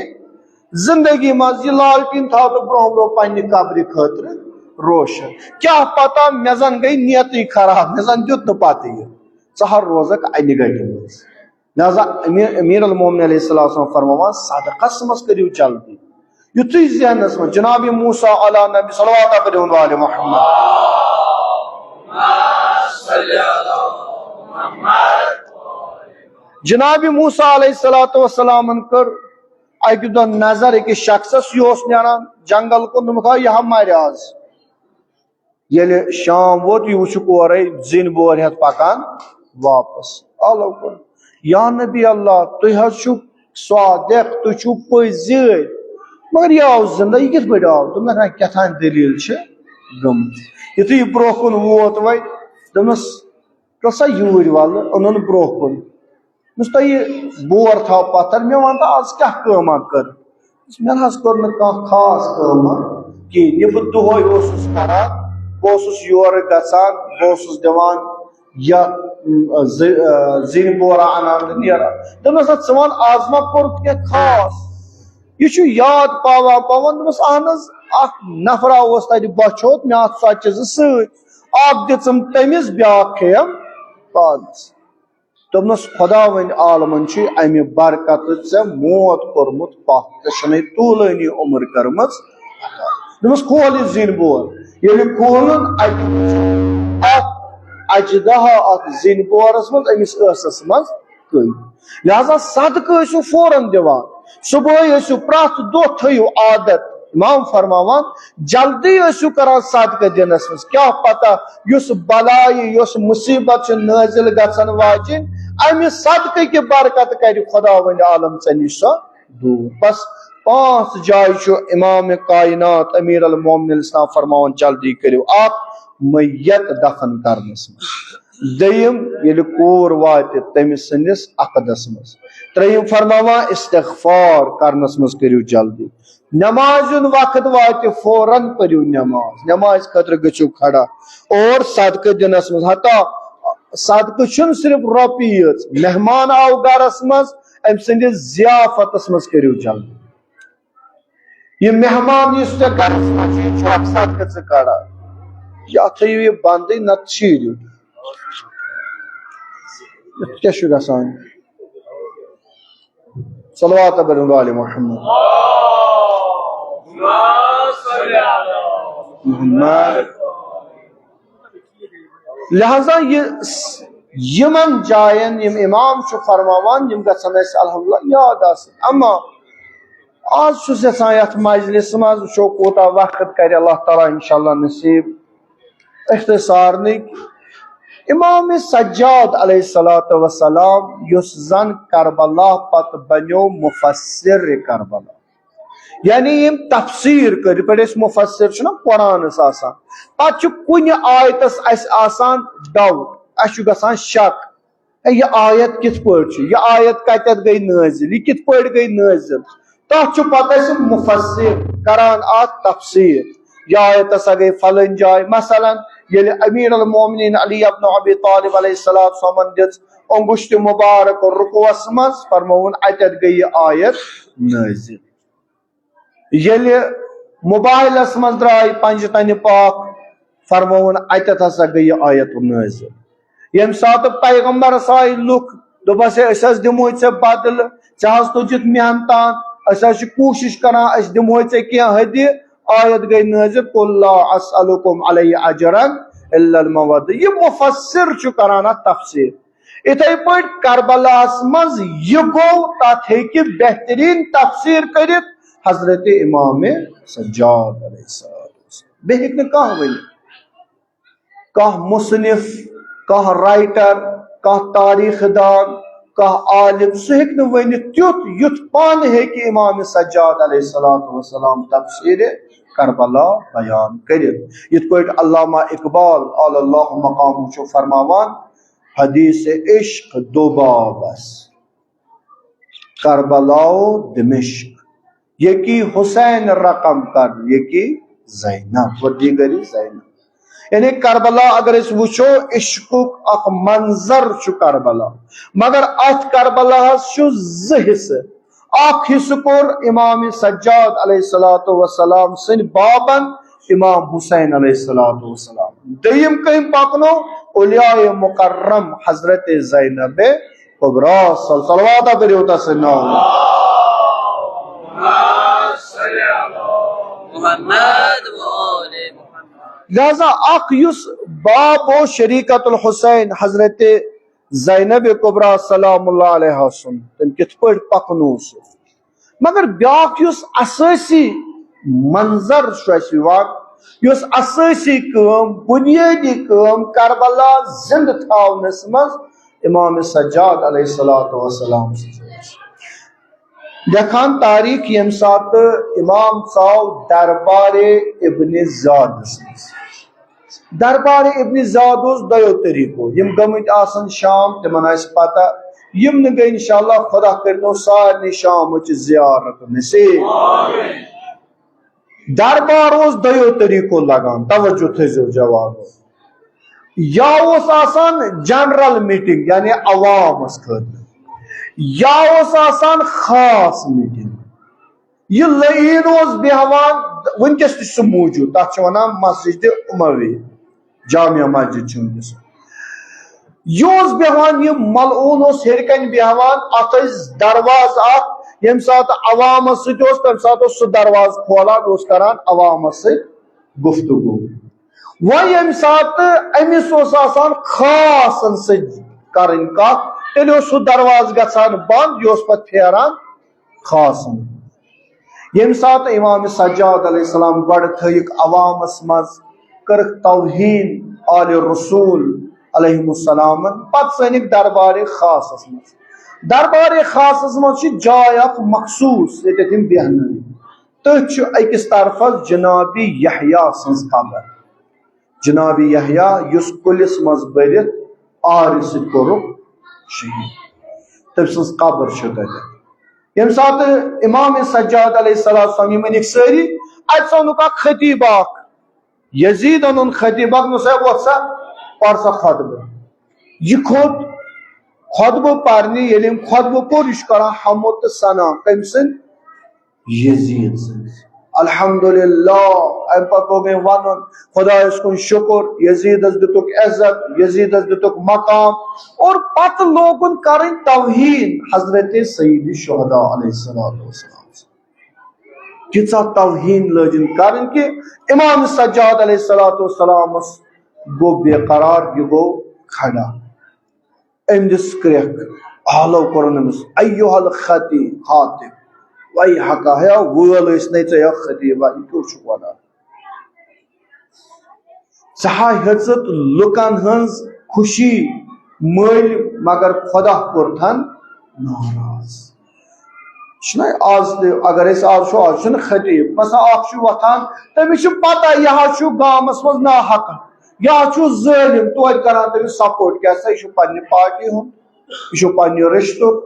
زِندگی منٛز یہِ لالٹیٖن تھاو تہٕ برٛونٛہہ برٛونٛہہ پنٛنہِ قبرِ خٲطرٕ روشن۔ کیٛاہ پَتہ، مےٚ زَن گٔے نیتٕے خراب، مےٚ زَن دیُت نہٕ پَتہٕ یہِ۔ ژٕ ہا روزَکھ اَنہِ گَٹہِ منٛز۔" لہذا امیر، امیر المومنین علیہ السلام فرماوان، صدقس منٛز کٔرِو جلدی۔ یُتھُے ذہنس منٛز جناب موسیٰ علیٰ نبی صلوات پٔرِو علی محمد۔ جناب موسیٰ علیہ الصلوۃ والسلامن کٔر اکہِ دۄہ نظر أکِس شخصس، یہِ اوس نیران جنگل کُن، دوٚپُکھ، "آ، یہِ ہا مرِ آز۔" ییٚلہِ شام ووت، یہِ وٕچھُکھ اورَے زِنۍ بور ہٮ۪تھ پکان واپس۔ آلو کوٚر، "یا نبی اللہ، تُہۍ حظ چھِو صادق، تُہۍ چھِو پٔزۍ یٲرۍ، مگر یہِ آو زِندٕ، یہِ کِتھ پٲٹھۍ آو؟" دوٚپنَکھ، "نہ، کیٛاہ تام دٔلیٖل چھِ گٔمٕژ۔" یُتھُے یہِ برٛونٛہہ کُن ووت وۄنۍ، دوٚپنَس، "رَٹھ سا یوٗرۍ وَلہٕ"، اوٚنُن برٛونٛہہ کُن۔ دوٚپمَس، "تۄہہِ یہِ بور تھاو پَتھر، مےٚ وَن تہٕ آز کیٛاہ کٲمہ کٔر؟" دوٚپمَس، "مےٚ نہ حظ کوٚر نہٕ کانٛہہ خاص کٲمہ کِہیٖنۍ۔ یہِ بہٕ دۄہَے اوسُس کَران، بہٕ اوسُس یورٕ گژھان، بہٕ اوسُس دِوان یَتھ، م، زِ-، آ، زِنۍ بورہ اَنان تہٕ نیران۔" دوٚپمَس، "نہ، ژٕ وَن، آز ما کوٚر کینٛہہ خاص؟" یہِ چھُ یاد پاوان پاوان۔ دوٚپمَس، "اَہن حظ، اَکھ نفرا اوس تَتہِ بۄچھِ ہوٚت، مےٚ آسہٕ ژۄچہِ زٕ سۭتۍ، اَکھ دِژٕم تٔمِس، بیٛاکھ کھیٚیَم پانَس۔" دوٚپنَس، خۄداوندِ عالمن چھُ اَمہِ برکتہٕ ژےٚ موت کوٚرمُت پَتھ، ژےٚ چھَنَے طوٗلٲنی عمر کٔرمٕژ۔ دوٚپمَس، کھول یہِ زِنۍ بور۔ ییٚلہِ کھولُن، اَتہِ وُچھ اَتھ اَجدہا اَتھ زِنۍ بورَس منٛز، أمِس ٲسَس منٛز کٔنۍ۔ لہذا صدقہٕ ٲسِو فوراً دِوان، صبحٲے ٲسِو، پرٛٮ۪تھ دۄہ تھٲیِو عادت۔ امام فرماوان، جلدی ٲسِو کران صدقہٕ دِنَس منٛز۔ کیٛاہ پتہ یُس بلایہِ، یۄس مُصیبت چھِ نٲزِل گژھن واجِنۍ، اَمہِ صدقہٕ کہِ برکتہٕ کرِ خۄداوندِ عالم ژےٚ نِش سۄ دوٗر۔ بس پانٛژھ جایہِ چھُ امام کائنات امیر المومنین علیہ السلام فرماوان، جلدی کٔرِو۔ اکھ، میت دفن کرنس منٛز۔ دوٚیِم، ییٚلہِ کوٗر واتہِ تٔمۍ سٕنٛدِس عقدس منٛز۔ ترٛیٚیِم فرماوان، استغفار کرنس منٛز کٔرِو جلدی۔ نمازِ ہُنٛد وقت واتہِ، فوراً پٔرِو نماز۔ نمازِ خٲطرٕ گٔژھِو کھڑا۔ اور صدقہٕ دِنس منٛز، حتیٰ صدقہٕ چھُنہٕ صرف رۄپیہِ یٲژ۔ مہمان آو گرس منٛز، أمۍ سٕنٛدِس ضیافتس منٛز کٔرِو جلدی۔ یہِ مہمان یُس ژےٚ گرس منٛز چھُ، یہِ چھُ اکھ صدقہٕ ژٕ کڑان۔ یہِ اَتھ تھٲیِو یہِ بنٛدٕے، نتہٕ شیٖرِو۔ یَتھ کیٛاہ چھُ گژھان؟ صلوات برن آل محمد۔ محمد۔ لہذا یہ، یمن جاین یم امام چھُ فرماوان، یم گژھن اسہِ الحمدللہ یاد آسٕنۍ۔ اما آز چھُس یژھان یتھ مجلس منٛز وٕچھو کوٗتاہ وقت کرِ اللہ تعالیٰ انشاءاللہ نصیب اختصارنٕکۍ۔ امام سجاد علیہ الصلوۃ والسلام، یُس زن کربلا پتہٕ بنیو مفسر کربلا، یعنی یم تفسیر کٔر، یِتھ پٲٹھۍ أسۍ مفسر چھُنہ قرآنس آسان، پتہٕ چھُ کُنہِ آیتس اسہِ آسان ڈاؤٹ، اسہِ چھُ گژھان شک، ہے، یہِ آیت کِتھ پٲٹھۍ چھُ، یہِ آیت کتٮ۪تھ گٔے نٲزِل، یہِ کِتھ پٲٹھۍ گٔے نٲزِل؟ تتھ چھُ پتہٕ اسہِ مفسر کران اتھ تفسیر، یہِ آیت ہسا گٔے فلٲنۍ جاے۔ مثلاً، ییٚلہِ امیر المومنین علی ابن ابی طالب علیہ السلام صٲبن دِژ انگشت مبارک رکوعس منٛز، فرمووُن، اتٮ۪تھ گٔے یہِ آیت نٲزِل۔ ییٚلہِ موبایلس منٛز درٛاے پنجہِ تنہِ پاک، فرمووُن، اتٮ۪تھ ہسا گٔے یہِ آیت نٲزِل۔ ییٚمہِ ساتہٕ پیغمبرس آے لُکھ، دوٚپس، ہے، أسۍ حظ دِمہوے ژےٚ بدلہٕ، ژےٚ حظ توٚجُتھ محنتان، أسۍ حظ چھِ کوٗشِش کران، أسۍ دِمہوے ژےٚ کینٛہہ ہدیہِ۔ آیت گٔے نٲزِل، "قل لا اسألکم علیہ اجرا الا المودہ۔" یہِ مفسر چھُ کران اتھ تفسیر۔ اِتھے پٲٹھۍ کربلاہس منٛز یہِ گوٚو، تتھ ہیٚکہِ بہتریٖن تفسیر کٔرِتھ حضرت امام سجاد علیہ السلام۔ بیٚیہِ ہیٚکہِ نہٕ کانٛہہ ؤنِتھ۔ کانٛہہ مصنف، کانٛہہ رائٹر، کانٛہہ تاریخ دان، کانٛہہ عالم، سُہ ہیٚکہِ نہٕ ؤنِتھ تیُتھ یُتھ پانہٕ ہیٚکہِ امام سجاد علیہ الصلوۃ والسلام تفسیر کربلا بیان کٔرِتھ۔ یِتھ پٲٹھۍ علامہ اقبال علی اللہ مقامہ چھُ فرماوان، حدیث عشق دو بابس، کربلا و دمشق، یکی حسین رقم کر، یکی زینب و دیگری زینب۔ یعنی کربلا اگر أسۍ وٕچھو، عشقُک اکھ منظر چھُ کربلا، مگر اتھ کربلاہس چھُ زٕ حصہٕ۔ اکھ حصہٕ کوٚر امام سجاد علیہ الصلوۃ والسلام سٕنٛدۍ بابن امام حسین علیہ الصلوۃ والسلام۔ دوٚیِم کٔمۍ پکنو؟ اولیاء مکرم حضرت زینب کبریٰ صل-، صلوات کٔرِو تس ناو۔ محمد و آل محمد۔ لہذا اکھ یُس باب و شریکت الحسین حضرت زینب کبریٰ سلام اللہ علیہ سُنٛد، تٔمۍ کِتھ پٲٹھۍ پکنو سُہ؟ مگر بیٛاکھ یُس اسٲسی منظر چھُ اسہِ یِوان، یۄس اسٲسی کٲم، بنیٲدی کٲم کربلا زندٕ تھاونس منٛز امام سجاد علیہ الصلوۃ والسلام سٕنٛز ٲس۔ لیکھان تاریخ، ییٚمہِ ساتہٕ امام ژاو دربار ابن زیادس منٛز، دربار ابن زیاد اوس دۄیو طریٖقو۔ یِم گٔمٕتۍ آسن شام، تِمن آسہِ پتہ۔ یِم نہٕ گٔے، انشاءاللہ، خدا کٔرِنو سارنٕے شامٕچ زیارت نصیب۔ دربار اوس دۄیو طریٖقو لگان، توجہ تھٲیزیو جوابو۔ یا اوس آسان جنرل میٹنگ، یعنی عوامس خٲطرٕ، یا اوس آسان خاص میٹنگ۔ یہِ لعین اوس بیٚہوان، وٕنکیٚس تہِ چھُ سُہ موٗجوٗد، تَتھ چھِ وَنان مسجد اموی، جامع مسجد چھِ وٕنکیٚس۔ یہِ اوس بیٚہوان، یہِ ملعون اوس ہیٚرِ کنہِ بیٚہوان، اتھ ٲسۍ دروازٕ اکھ، ییٚمہِ ساتہٕ عوامس سۭتۍ اوس، تمہِ ساتہٕ اوس سُہ دروازٕ کھولان، اوس کران عوامس سۭتۍ گفتگو۔ وۄنۍ ییٚمہِ ساتہٕ أمِس اوس آسان خاصن سۭتۍ کرٕنۍ کتھ، تیٚلہِ اوس سُہ دروازٕ گژھان بنٛد، یہِ اوس پتہٕ پھیران خاصن۔ ییٚمہِ ساتہٕ امام سجاد علیہ السلام گۄڈٕ تھٲیِکھ عوامس منٛز، کٔرٕکھ توہین آل رسول علیہ السلامن، پتہٕ ژٲنِکھ دربار خاصس منٛز۔ دربار خاصس منٛز چھِ جاے اکھ مخصوص، ییٚتٮ۪تھ یِم بیٚہنٲوۍ۔ تٔتھۍ چھُ أکِس طرفس جناب یحییٰ سٕنٛز قبر۔ جناب یحییٰ، یُس کُلِس منٛز بٔرِتھ آرِ سۭتۍ کوٚرُکھ شہید، تٔمۍ سٕنٛز قبر چھِ تَتہِ۔ ییٚمہِ ساتہٕ امام سجاد علیہ السلام یِم أنِکھ سٲری، اَتہِ ژوٚنُکھ اکھ خطیب اکھ، یزیدن اوٚن خطیب اکھ، نہ سا وۄتھ سا، پَر سا خطبہٕ۔ یہِ کھوٚت خطبہٕ پرنہِ، ییٚلہِ أمۍ خطبہٕ پوٚر، یہِ چھُ کران حمد تہٕ ثنا کٔمۍ سٕنٛدۍ؟ یزید سٕنٛز۔ الحمدللہ۔ اَمہِ پتہٕ لوگ أمۍ وَنُن، خۄدایَس کُن شُکُر، یزیدَس دِتُکھ عزت، یزیدَس دِتُکھ مقام، اور پتہٕ لوگُن کَرٕنۍ توہین حضرت سید الشہداء علیہ الصلوۃ والسلام۔ کۭژاہ توہین لٲجِن کَرٕنۍ کہِ امام سجاد علیہ الصلوۃ والسلامَس گوٚو بے قرار، یہِ گوٚو کھڑا۔ أمۍ دِژ کرٛٮ۪کھ، آلو کوٚرُن أمِس، ایُّہل خطیب خاطب، وَے ہَکا ہیا، وٲل ٲسۍ نے ژےٚ یا خطیبا، یہِ کیٛاہ چھُکھ وَنان؟ ژٕ ہا ہیٚژٕتھ لُکن ہٕنٛز خوشی مٔلۍ، مگر خۄدا کوٚرتھن ناراض۔ چھُنہ آز تہِ، اگر أسۍ آز چھُ، آز چھُنہٕ خطیب، مثلاً اکھ چھُ وۄتھان، تٔمِس چھِ پتہ یہِ حظ چھُ گامس منٛز ناحق، یہِ حظ چھُ ظٲلم، توتہِ کران تٔمِس سپورٹ۔ کیٛاہ سا، یہِ چھُ پننہِ پارٹی ہُنٛد، یہِ چھُ پننہِ رشتُک،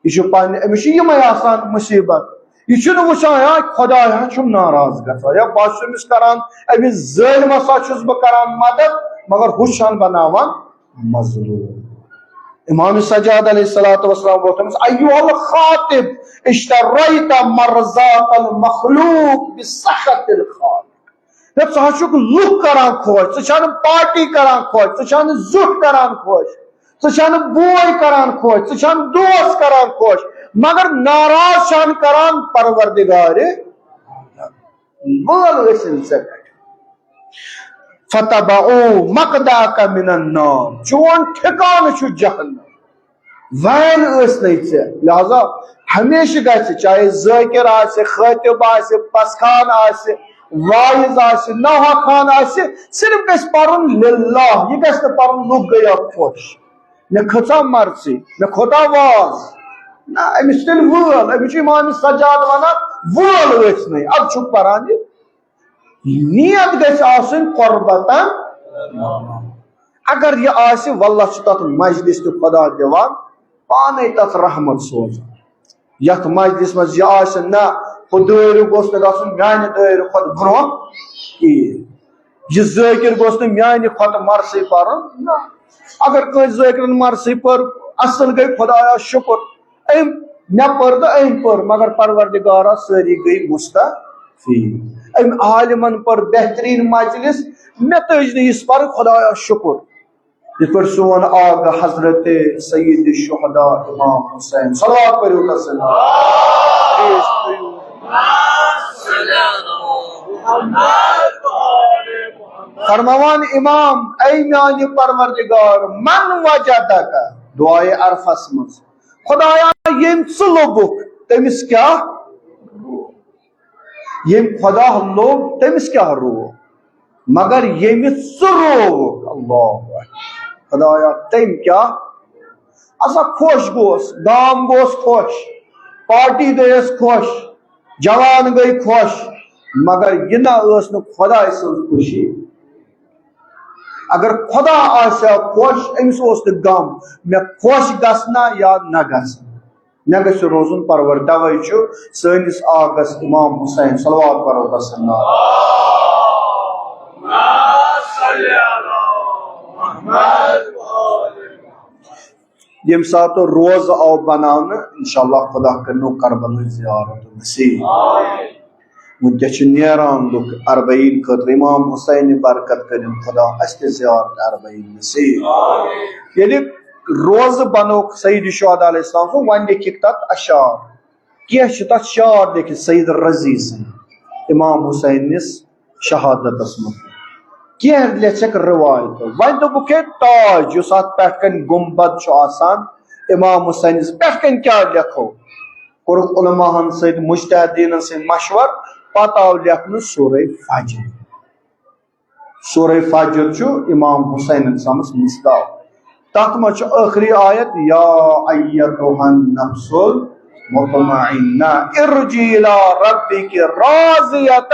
یہِ چھُ پننہِ، أمِس چھِ یِمے آسان مُصیبت۔ یہِ چھُنہٕ وٕچھان، یا خۄداے ہا چھُم ناراض گژھان، یا بہٕ چھُس أمِس کران، أمِس ظٲلمس ہا چھُس بہٕ کران مدد، مگر ہُہ چھُ ہن بناوان مظلوم۔ امام سجاد علیہ الصلوۃ والسلام ووٚتھ أمِس، ایُّہل خاطب، اشتریت مرضات المخلوق بسخط الخالق۔ ہے، ژٕ ہا چھُکھ لُکھ کران خۄش، ژٕ چھَنہٕ پارٹی کران خۄش، ژٕ چھَنہٕ زیُٹھ کران خۄش، ژٕ چھَنہٕ بوے کران خۄش، ژٕ چھَنہٕ دوس کران خۄش، مگر ناراض چھَنہٕ کران پروردگار۔ وٲل ٲسِن ژےٚ پٮ۪ٹھ۔ فتبعوا مقدعک من النار، چون ٹھکانہٕ چھُ جہنم۔ وین ٲسۍ نَے ژےٚ۔ لہذا ہمیشہِ گژھِ، چاہے ذٲکِر آسہِ، خٲطِب آسہِ، پسخان آسہِ، واعظ آسہِ، نوحہ خان آسہِ، صرف گژھِ پَرُن للہ۔ یہِ گژھِ نہٕ پَرُن لُکھ گٔیا خۄش، مےٚ کھٔژا مرژٕے، مےٚ کھوٚتا واز۔ نہ، أمِس چھِ تیٚلہِ وٲل۔ أمِس چھُ امام سجاد وَنان، وٲل ٲسۍ نَے۔ اَدٕ چھُکھ پَران یہِ۔ نیت گژھِ آسٕنۍ قربتاً۔ اگر یہِ آسہِ، واللہ چھُ تَتھ مجلس تہِ خۄدا دِوان پانے تَتھ رحمت سوزان۔ یَتھ مجلس منٛز یہِ آسہِ، نہ، ہُہ دٲیرٕ گوٚژھ نہٕ گژھُن میانہِ دٲیرٕ کھۄتہٕ برونٛہہ کِہیٖنۍ۔ یہِ ذٲکِر گوٚژھ نہٕ میانہِ کھۄتہٕ مرثٕے پَرُن، نہ۔ اگر کٲنٛسہِ ذٲکرَن مرثٕے پٔر، اَصٕل گٔے، خۄدایا شُکُر۔ أمۍ مےٚ پٔر تہٕ أمۍ پٔر، مگر پروردگارا سٲری گٔے مستفید۔ أمۍ عالمن پٔر بہتریٖن مجلس، مےٚ تٔج نہٕ یِژھ پَرٕنۍ، خۄدایا شُکُر۔ یِتھ پٲٹھۍ سون آقا حضرت سید شہداء امام حسین، صلوات پٔرِو تس۔ فرماوان امام، اے میانہِ پروردگار، من وجدک، دعائے عرفس منٛز، خدایا، ییٚمۍ ژٕ لوٚبُکھ، تٔمِس کیٛاہ؟ ییٚمۍ خدا لوٚب، تٔمِس کیٛاہ روو؟ مگر ییٚمِس ژٕ رووُکھ، اللہ اکبر، خدایا، تٔمۍ کیٛاہ؟ اَسا خۄش گوس، گام گوس خۄش، پارٹی گٔیَس خۄش، جوان گٔے خۄش، مگر یہِ نہ ٲس نہٕ خۄداے سٕنٛز خوشی۔ اگر خدا آسہِ ہا خۄش، أمِس اوس نہٕ غم، مےٚ خۄش گژھنا یا نہ گژھنا، مےٚ گژھِ روزُن پرور۔ توے چھُ سٲنِس آقس امام حسین، صلوات پرو تس۔ ییٚمہِ ساتہٕ روزٕ آو بناونہٕ، انشاءاللہ خدا کٔرِنو کربلٕچ زیارت نصیب۔ وٕنکیٚس چھِ نیران لُکھ اربعین خٲطرٕ۔ امام حسین برکت کٔرِن خدا اَسہِ تہِ زیارت اربعین نصیب۔ ییٚلہِ روزٕ بنووُکھ سید شہدا علیہ السلام سُنٛد، وۄنۍ لیکھِکھ تَتھ اشعار۔ کینٛہہ چھِ تَتھ شعر لیکھِتھ سید رضی سٕنٛدۍ امام حسین نِس شہادتس منٛز۔ کینٛہہ لیکھِکھ روایتہٕ۔ وۄنۍ دوٚپُکھ ہے تاج یُس اَتھ پٮ۪ٹھ کَنۍ گُنبد چھُ آسان امام حسینس، پٮ۪ٹھ کَنۍ کیٛاہ لیکھو؟ کوٚرُکھ علماہن سۭتۍ، مجتہدیٖنن سۭتۍ مشور، پتہٕ آو لیکھنہٕ سورہ فجر۔ سورہ فجر چھُ امام حسین علیہ السلامس مصداق۔ تتھ منٛز چھُ ٲخری آیت، یا ایتها النفس المطمئنہ ارجعی الی ربک راضیۃ،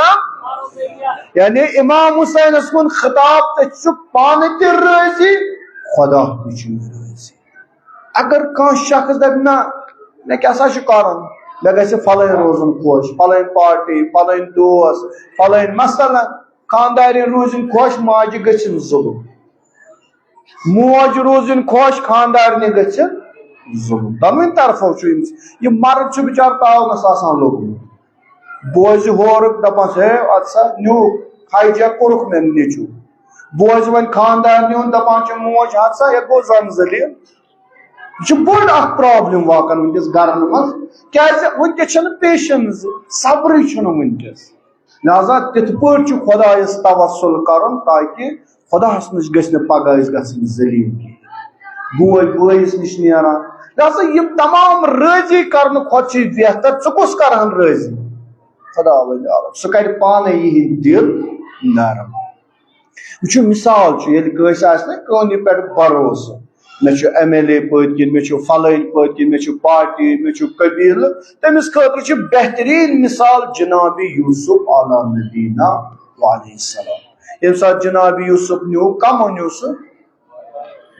یعنی امام حسینس کُن خطاب، تہٕ چھُ پانہٕ تہِ رٲضی، خدا تہِ چھُ راضی۔ اگر کانٛہہ شخص دپہِ، نہ، مےٚ کیٛاہ سا چھُ کرُن، مےٚ گژھِ فلٲنۍ روزُن خۄش، فلٲنۍ پارٹی، فلٲنۍ دوس، فلٲنۍ، مثلاً، خاندارٮ۪ن روٗزِن خۄش، ماجہِ گٔژھِن ظُلُم، موج روٗزِن خۄش، خاندارنہِ گٔژھِن ظُلُم۔ دۄنوٕنۍ طرفو چھُ أمِس، یہِ مرد چھُ بِچارٕ تاونس آسان لوٚگمُت۔ بوزِ ہورُک، دَپان چھِ، ہے، اَدٕ سا نیوٗکھ، ہاے جا کوٚرُکھ مےٚ نیٚچوٗ۔ بوزِ وۄنۍ خاندارنہِ ہُنٛد، دَپان چھِ موج، ہَتھ سا، یہِ گوٚو زَن ذلیٖل۔ یہِ چھُ بوٚڑ اَکھ پرٛابلِم واقعن وٕنکیٚس گَرَن منٛز۔ کیٛازِ؟ وٕنکیٚس چھَنہٕ پیشَنٕز، صبرٕے چھُنہٕ وٕنکیٚس۔ لہذا تِتھ پٲٹھۍ چھُ خۄدایَس توسل کَرُن، تاکہِ خۄداہَس نِش گٔژھۍ نہٕ پَگاہ أسۍ گژھٕنۍ ذلیٖل کینٛہہ۔ بوے بٲیِس نِش نیران۔ لہذا یِم تمام رٲضی کرنہٕ کھۄتہٕ چھُ بہتر، ژٕ کُس کرہن رٲضی؟ خۄداوندِ عالم۔ سُہ کرِ پانے یِہِنٛدۍ دِل نرم۔ وٕچھِو، مثال چھُ، ییٚلہِ کٲنٛسہِ آسہِ نہ کٲنٛسہِ پٮ۪ٹھ بھروسہٕ، مےٚ چھُ ایم ایل اے پٔتۍ کِنۍ، مےٚ چھُ فلٲنۍ پٔتۍ کِنۍ، مےٚ چھُ پارٹی، مےٚ چھُ قبیلہٕ، تٔمِس خٲطرٕ چھُ بہتریٖن مثال جناب یوسف علی نبینا وعلیہ السلام۔ ییٚمہِ ساتہٕ جناب یوسف نیوٗ، کمو نیوٗ سُہ؟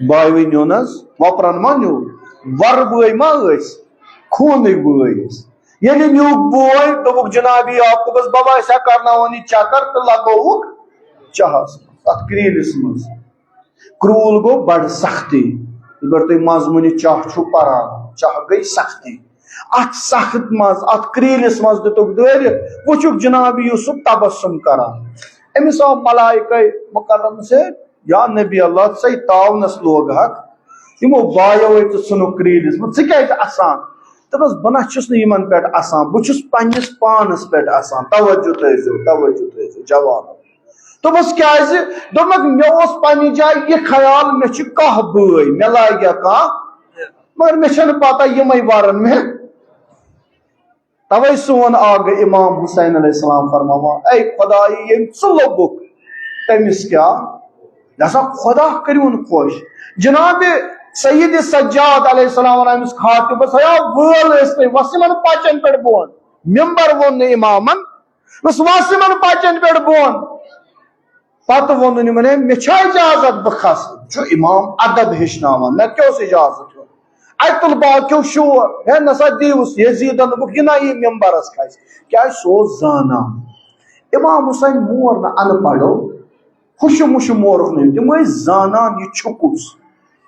بایوٕے نیوٗ نہٕ حظ، وۄپرن ما نیوٗ؟ وۄرٕ بٲے ما ٲسۍ؟ خوٗنٕکۍ بٲے ٲسۍ۔ ییٚلہِ نیوٗکھ بوے، دوٚپُکھ جناب یعقوبس، بابا، أسۍ ہا کرناوون یہِ چکر، تہٕ لگووُکھ چاہس منٛز، تتھ کرٛیٖلِس منٛز۔ کرٛوٗل گوٚو بڑٕ سختی۔ یِتھ پٲٹھۍ تُہۍ منٛزٕ وُنہِ چاہ چھُو پران، چاہ گٔے سختی۔ اتھ سخت منٛز، اتھ کرٛیٖلِس منٛز دِتُکھ دٲرِتھ، وٕچھُکھ جناب یوسف تبسم کران۔ أمِس آو ملائکہ مکرم سے، یا نبی اللہ، ژے تاونس لوگ حق، یِمو بایو ہے ژٕ ژھُنُکھ کرٛیٖلِس منٛز، ژٕ کیازِ اسان؟ دوٚپمس، بہٕ نہ چھُس نہٕ یِمن پٮ۪ٹھ اسان، بہٕ چھُس پننِس پانس پٮ۪ٹھ اسان۔ توجہ تھٲیزیو، توجہ تھٲیزیو جوانو۔ دوٚپمس، کیازِ؟ دوٚپمکھ، مےٚ اوس پننہِ جایہِ یہِ خیال، مےٚ چھِ کاہ بٲے، مےٚ لاگیا کانٛہہ، مگر مےٚ چھنہٕ پتہ یِمے ورن مےٚ۔ توے سون آقا امام حسین علیہ السلام فرماوان، اے خدائی، ییٚمۍ ژٕ لوٚبُکھ، تٔمِس کیٛاہ؟ لہذا خدا کٔرِوُن خۄش۔ جناب سید سجاد علیہ السلام ونان أمِس خاطبس، ہے وٲل ٲسۍ تُہۍ، وس یِمن پچن پٮ۪ٹھ بۄن۔ ممبر ووٚن نہٕ امامن، بس وس یِمن پچن پٮ۪ٹھ بۄن۔ پتہٕ ووٚنُن یِمن، ہے، مےٚ چھا اجازت بہٕ کھسہٕ؟ چھُ امام ادب ہیٚچھناوان، مےٚ کیٛاہ اوس اجازت ہیوٚن؟ اتہِ تُل باقیو شور، ہے نسا دیٖوُس یزیدن دوٚپُکھ، یہِ نہ یی ممبرس کھسہِ۔ کیٛازِ؟ سُہ اوس زانان۔ امام حسین مور نہٕ ان پڑھو، ہُشہِ مُشہِ مورُکھ نہٕ، تِم ٲسۍ زانان یہِ چھُ کُس۔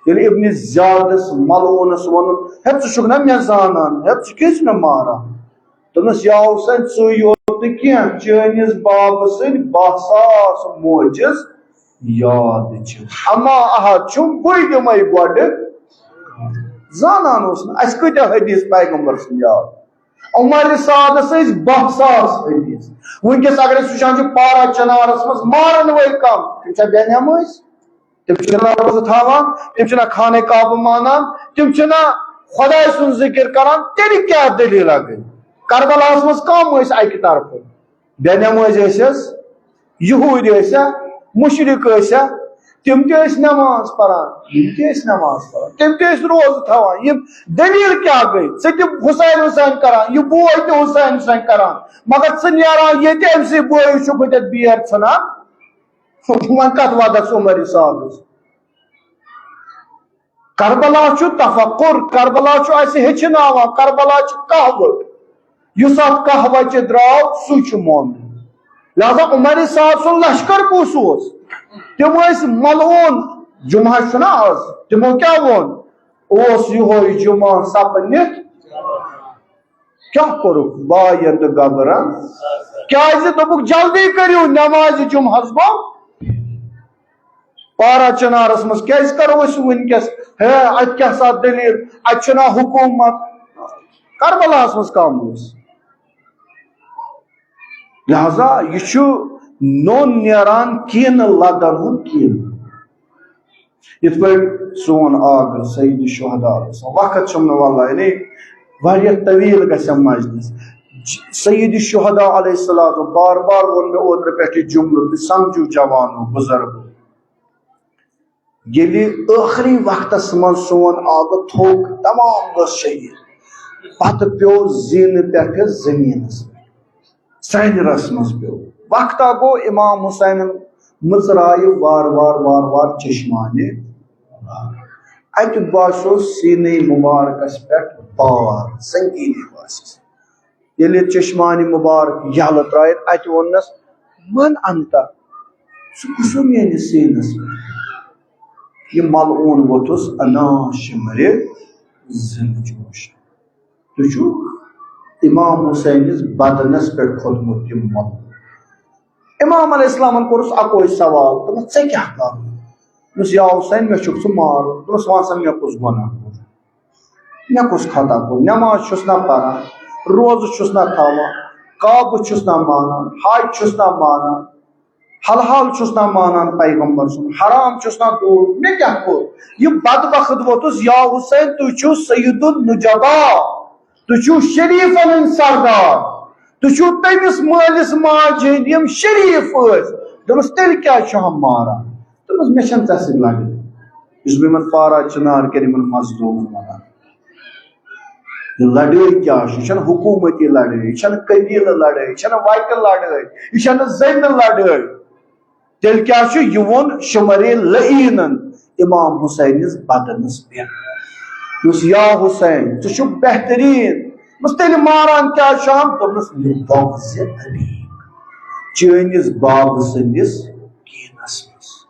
ییٚلہِ ابن زیادس ملعونس ووٚنُن، ہے ژٕ چھُکھ نہ مےٚ زانان، ہے ژٕ کیٛازِ مےٚ ماران؟ دوٚپنس، یا حسین، ژٕے یوت نہٕ کینٛہہ، چٲنِس بابہٕ سٕنٛدۍ باہ ساس موجز یاد چھِ۔ اما احد چھُم، بٕے دِمے گۄڈٕ۔ زانان اوس نہٕ، اَسہِ کۭتیٛاہ حدیث پیغمبر سٕنٛدۍ یاد؟ عمر سعدس ٲسۍ باہ ساس حدیث۔ وٕنکیٚس اگر أسۍ وٕچھان چھِ پارا چنارس منٛز مارن وٲلۍ کم، تِم چھا بے نمٲز؟ تِم چھِنہ روزٕ تھاوان، تِم چھِنہ خانہ کعبہٕ مانان، تِم چھِنہ خداے سُنٛد ذکر کران، تیٚلہِ کیٛاہ دٔلیٖلہ گٔے؟ کربلاہس منٛز کم ٲسۍ اکہِ طرفہٕ، بے نمٲز ٲسۍ حظ، یہوٗدۍ ٲسۍ ہا، مُشرِک ٲسۍ ہا، تِم تہِ ٲسۍ نماز پران، یِم تہِ ٲسۍ نماز پران، تِم تہِ ٲسۍ روزٕ تھاوان۔ یِم دٔلیٖل کیٛاہ گٔے؟ ژٕ تہِ حسین حسین کران، یہِ بوے تہِ حسین حسین کران، مگر ژٕ نیران ییٚتہِ أمۍ سٕے بٲیِس چھُکھ ہُتٮ۪تھ بیر ژھٕنان۔ وۄنۍ کتھ وعدس عمر صاحبس؟ کربلا چھُ تفکر، کربلا چھُ اَسہِ ہیٚچھناوان، کربلا چھُ قہوٕ۔ یُس اَتھ قہوٕ چہِ درٛاو، سُے چھُ مومن۔ لہذا عمر صاحب سُنٛد لشکر کُس اوس؟ تِم ٲسۍ ملعون۔ جمعہ چھُنہ آز، تِمو کیٛاہ ووٚن؟ اوس یِہوٚے جمعہ سپنِتھ۔ کیٛاہ کوٚرُکھ بایَن تہٕ گبرَن؟ کیٛازِ دوٚپُکھ، "جلدی کٔرِو نمازِ جمعہس گوٚو پارا چنارس منٛز، کیٛازِ کرو أسۍ وٕنکیٚس؟ ہے، اتہِ کیٛاہ سا دٔلیٖل؟ اتہِ چھُنہ حکوٗمت؟" کربلاہس منٛز کم اوس؟ لہذا یہِ چھُ نوٚن نیران کینہٕ لدن ہُنٛد کینہٕ۔ یِتھ پٲٹھۍ سون آغا سید شہدا اوس، وقت چھُم نہٕ واللہ، یعنی واریاہ طویل گژھِ مجلس۔ سید شہدا علیہ السلام، بار بار ووٚن مےٚ اوترٕ پٮ۪ٹھ یہِ جملہٕ، تُہۍ سمجھِو جوانو، بزرگو۔ ییٚلہِ ٲخری وقتس منٛز سون آغا تھوٚک، تمام گوٚو شہید، پتہٕ پیوٚو زینہٕ پٮ۪ٹھٕ زٔمیٖنس پٮ۪ٹھ، سرٛنٮ۪رس منٛز پیوٚو۔ وقتا گوٚو، امام حسینن مٕژرایہِ وارٕ وارٕ وارٕ وارٕ چشمانہِ۔ اتہِ باسیو سیٖنے مُبارکس پٮ۪ٹھ بار، سنگیٖنی باسیس۔ ییٚلہِ چشمانہِ مُبارک یَلہٕ ترٛایَن، اَتہِ ووٚننَس، "من انت؟" ژٕ کُس ہیوٗ میٲنِس سیٖنَس پٮ۪ٹھ؟ یہِ ملعوٗن ووٚتھُس، انا شمرِ زِلہٕ جوش۔ تُہۍ چھِو امام حسینِس بدنَس پٮ۪ٹھ کھوٚتمُت یہِ ملعوٗن۔ امام علیہ السلامن کوٚرُس اکوے سوال، دوٚپُس، "ژےٚ کیٛاہ کرُن؟" دوٚپُس، "یا حسین، مےٚ چھُکھ ژٕ مارُن۔" دوٚپُس، "وَن سا، مےٚ کُس گۄناہ کوٚر؟ مےٚ کُس خطا کوٚر؟ نماز چھُس نہ پران، روزٕ چھُس نہ تھاوان، کعبہٕ چھُس نہ مانان، حج چھُس نہ مانان، حلال چھُس نہ مانان پیغمبر سُنٛد، حرام چھُس نہ دوٗر، مےٚ کیٛاہ کوٚر؟" یہِ بدبخت ووٚتُس، "یا حسین، تُہۍ چھِو سید النجبا، تُہۍ چھِو شریفن ہٕنٛدۍ سردار، تُہۍ چھِو تٔمِس مٲلِس ماجہِ ہٕنٛدۍ یِم شریف ٲسۍ۔" دوٚپمَس، "تیٚلہِ کیٛازِ چھُ ہم ماران؟" دوٚپمَس، "مےٚ چھَنہٕ ژےٚ سۭتۍ لڑٲے، یُس بہٕ یِمن پارا چنار کَرٕ، یِمن مزدوٗرن وَنان۔ یہِ لڑٲے کیٛاہ چھِ؟ یہِ چھَنہٕ حکوٗمتی لڑٲے، یہِ چھَنہٕ قبیٖلہٕ لڑٲے، یہِ چھَنہٕ وَتہِ لڑٲے، یہِ چھَنہٕ زٔمہِ لڑٲے۔" تیٚلہِ کیٛاہ چھُ؟ یہِ ووٚن شمرِ لعیٖنن امام حسینِس بدنس پٮ۪ٹھ۔ دوٚپُس، "یا حسین، ژٕ چھُکھ بہتریٖن۔" دوٚپمَس، "تیٚلہِ ماران کیٛازِ چھُ ہم؟" دوٚپمَس، "لِبغضِ ابیک، چٲنِس بابہٕ سٕنٛدِس کینس منٛز۔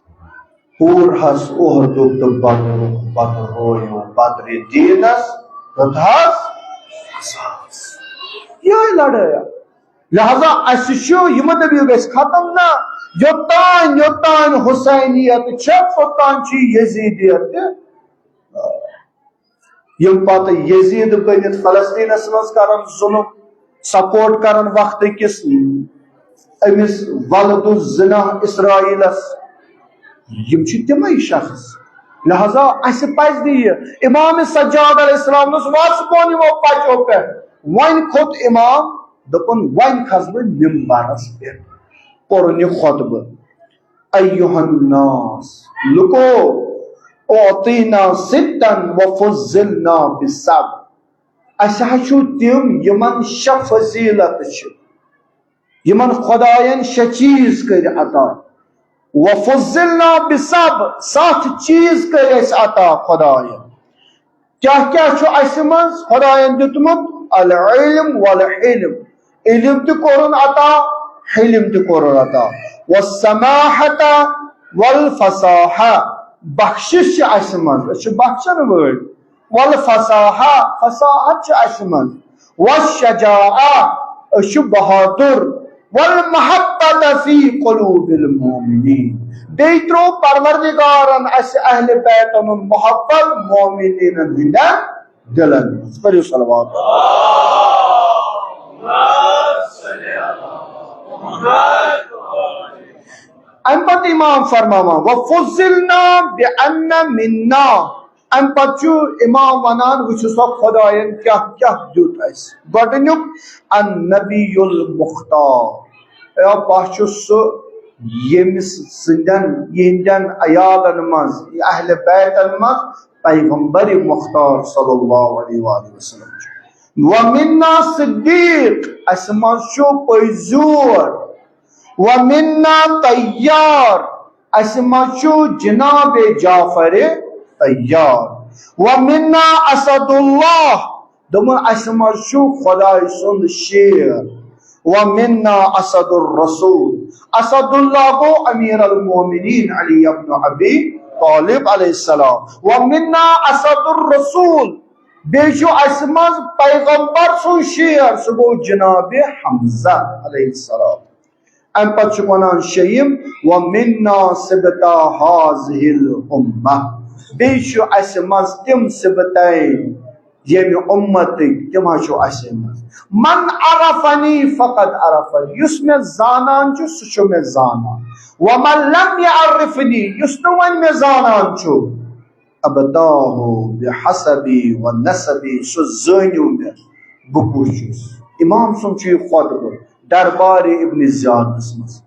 پوٗرہس اُحدُک تہٕ بدرُک بدرویو بدرِ دیٖنس، ہیوٚتہس عذابس۔" یِہوٚے لڑٲے۔ لہذا اسہِ چھُ یِمہٕ دٔلیٖل گژھِ ختم نہ، یوٚتام، یوٚتام حسینیت چھےٚ، توٚتام چھِ یزیدیت تہِ۔ یِم پتہٕ یزید بٔنِتھ فلسطینس منٛز کرن ظلم، سپورٹ کرن وقتہٕ کِس أمِس ولد الزنا اسرائیلس، یِم چھِ تِمے شخص۔ لہذا اسہِ پزِ نہٕ یہِ، امام سجاد علیہ السلام دوٚپُس، "وس بۄن یِمو پچو پٮ۪ٹھ۔" وۄنۍ کھوٚت امام، دوٚپُن، "وۄنۍ کھسہٕ بہٕ ممبرس پٮ۪ٹھ۔" پوٚرُن یہِ خطبہٕ، "ایُّہَا الناس، لُکو، اعطینا ستا و فضلنا بسبع۔ اسہِ حظ چھِو تِم، یِمن شےٚ فضیلت چھِ، یِمن خداین شےٚ چیٖز کٔرۍ عطا۔ و فضلنا بسبع، ستھ چیٖز کٔرۍ اسہِ عطا خداین۔" کیٛاہ کیٛاہ چھُ اسہِ منٛز خداین دیُتمُت؟ العلم والحلم، علم تہِ کوٚرُن عطا، حلم تہِ کوٚرُن عطا۔ والسماحة والفصاحة، بخشش چھِ اسہِ منٛز، أسۍ چھِ بخشن وٲلۍ۔ والفصاحة، فصاحت چھِ اسہِ منٛز۔ والشجاعة، أسۍ چھِ بہادُر۔ والمحبة في قلوب المؤمنين، بیٚیہِ ترٛوو پروردگارن اسہِ اہل بیتن ہُنٛد محبت مومنینن ہٕنٛدٮ۪ن دِلن منٛز۔ پٔرِو صلوات۔ امہِ پتہٕ امام فرماوان، "وفضلنا بأن منا۔" امہِ پتہٕ چھُ امام ونان، وٕچھِو سا خداین کیٛاہ کیٛاہ دیُت اسہِ۔ گۄڈٕنیُک، النبی المختار۔ اے، بہٕ چھُس سُہ، ییٚمِس سٕنٛدٮ۪ن، یِہنٛدٮ۪ن عیالن منٛز، اہل بیتن منٛز پیغمبر مختار صلی اللہ علیہ وآلہ وسلم چھُ۔ ومنا صدیق، اسہِ منٛز چھُ پٔزیور۔ ومنا طیار، اسہِ منٛز چھُ جناب جعفر طیار۔ ومنا اسد اللہ، دوٚپُن، اسہِ منٛز چھُ خداے سُنٛد شیر۔ ومنا اسد الرسول، اسد اللہ گوٚو امیر المومنین علی ابن ابی طالب علیہ السلام۔ ومنا اسد الرسول، بیٚیہِ چھُ اَسہِ منٛز پیغمبر سُنٛد شیر، سُہ گوٚو جناب حمزہ علیہ السلام۔ اَمہِ پتہٕ چھُکھ وَنان شیٚیِم، "وَمِنَّا سِبْطَا هَٰذِهِ الْأُمَّةِ"، بیٚیہِ چھُ اَسہِ منٛز تِم سِبطَے ییٚمہِ اُمتٕکۍ، تِم حظ چھُ اَسہِ منٛز۔ "مَنْ عَرَفَنِي فَقَدْ عَرَفَنِي"، یُس مےٚ زانان چھُ، سُہ چھُ مےٚ زانان۔ "وَمَنْ لَمْ يَعْرِفْنِي"، یُس نہٕ وۄنۍ مےٚ زانان چھُ، "أَبْطَاهُ بِحَسَبِي وَنَسَبِي"، سُہ زٲنِو مےٚ، بہٕ کُس چھُس۔ امام سُنٛد چھُ یہِ خطبہٕ دربارِ ابن زیادس منٛز۔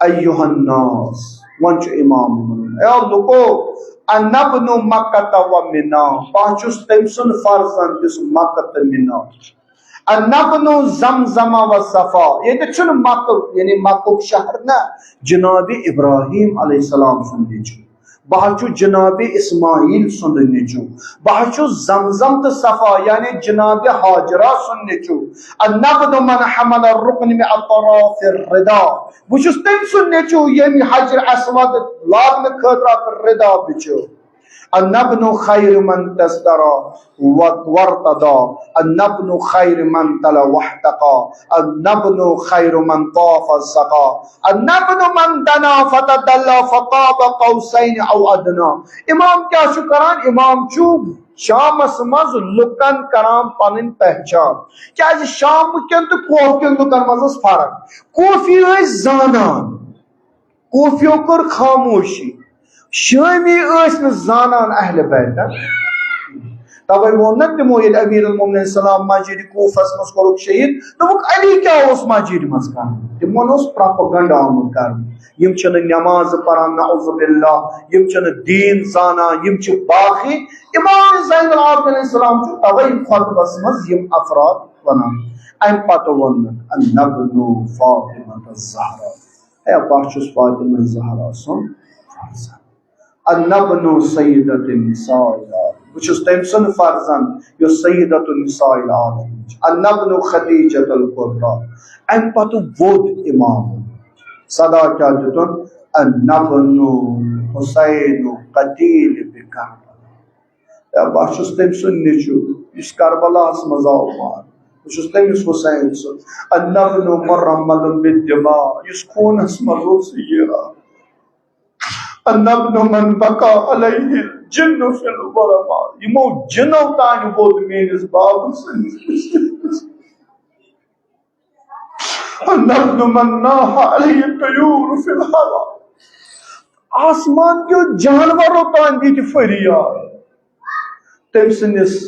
ایُّہَا الناس، وۄنۍ چھُ امام وَنان، اے لُکو، "أَنَا ابْنُ مَكَّةَ وَمِنَىٰ"، بہٕ چھُس تٔمۍ سُنٛد فرزند یُس مکہ تہٕ مِنا چھُ۔ "أَنَا ابْنُ زَمْزَمَ وَصَفَا"، ییٚتہِ چھُنہٕ مکہ، یعنی مکُک شہر نہ، جناب ابراہیم علیہ السلام سُنٛد نیٚچوٗ۔ بہٕ حظ چھُس جناب اسماعیل سُنٛد نیٚچوٗ۔ بہٕ حظ چھُس زمزم تہٕ صفا، یعنی جناب ہاجرہ سُنٛد نیٚچوٗ۔ "أَنَا ابْنُ مَنْ حَمَلَ الرُّكْنَ مِنْ أَطْرَافِ الرِّضَا"، بہٕ چھُس تٔمۍ سُنٛد نیٚچوٗ، ییٚمۍ حجر اسود لاگنہٕ خٲطرٕ اکھ رِدا بِچھو۔ "أَنَا ابْنُ خَيْرِ مَنْ تَسْتَرَا وَارْتَضَا"، "أَنَا ابْنُ خَيْرِ مَنْ تَلَا وَاحْتَقَا"، "أَنَا ابْنُ خَيْرِ مَنْ طَافَ السَّقَا"، "أَنَا ابْنُ مَنْ دَنَا فَتَدَلَّا فَقَابَ قَوْسَيْنِ أَوْ أَدْنَىٰ"۔ امام کیٛاہ چھُ کران؟ امام چھُ شامس منٛز لُکن کران پنٕنۍ پہچان۔ کیٛازِ شامہٕ کٮ۪ن تہٕ کوفہٕ کٮ۪ن لُکن منٛز ٲس فرق۔ کوفی ٲسۍ زانان، کوفیو کٔر خاموشی، شٲمی ٲسۍ نہٕ زانان اہل بیتن۔ توے ووٚن نہ تِمو، ییٚلہِ امیر المومنین سلام مسجد کوفس منٛز کوٚرُکھ شہید، دوٚپُکھ، "علی کیٛاہ اوس مسجد منٛز کران؟" تِمن اوس پروپیگنڈا آمُت کرنہٕ، یِم چھِنہٕ نماز پران، نعوذ باللہ، یِم چھِنہٕ دیٖن زانان، یِم چھِ باقی۔ امام زین العابدین علیہ السلام چھُ توے خطبس منٛز یِم افراد ونان۔ امہِ پتہٕ ووٚن، "أَنَا ابْنُ فاطمة الزهراء"، ہے، بہٕ چھُس فاطمہ زہرا سُنٛد فرزند۔ "أَنَا ابْنُ سَيِّدَةِ النِّسَاءِ الْعَالَمِينَ"، بہٕ چھُس تٔمۍ سُنٛد فرزند یُس سیدۃ النساء العالمین چھِ۔ "أَنَا ابْنُ خدیجۃ الکبریٰ"، اَمہِ پتہٕ ووٚد امامن۔ صدا کیٛاہ دیُتُن؟ "أَنَا ابْنُ حسین قتیل بکربلا"۔ ہے، بہٕ چھُس تٔمۍ سُنٛد نیٚچوٗ یُس کربلاہس منٛز آو مارنہٕ۔ بہٕ چھُس تٔمِس حسین سُنٛد۔ "أَنَا ابْنُ مُرَمَّلٌ بِالدِّمَاءِ"، یُس خوٗنس منٛز اوس یہِ۔ "أَنَا ابْنُ مَنْ بَكَىٰ عَلَيْهِ الْجِنُّ فِي الْغُرَمَاءِ"، یِمو جِنو تانۍ ووٚد میٲنِس بابہٕ سٕنٛدِس۔ "أَنَا ابْنُ مَنْ نَاحَ عَلَيَّ الطُّيُورُ فِي الْهَوَىٰ"، آسمان کیو جانورو تانۍ دِتۍ فریاد تٔمۍ سٕنٛدِس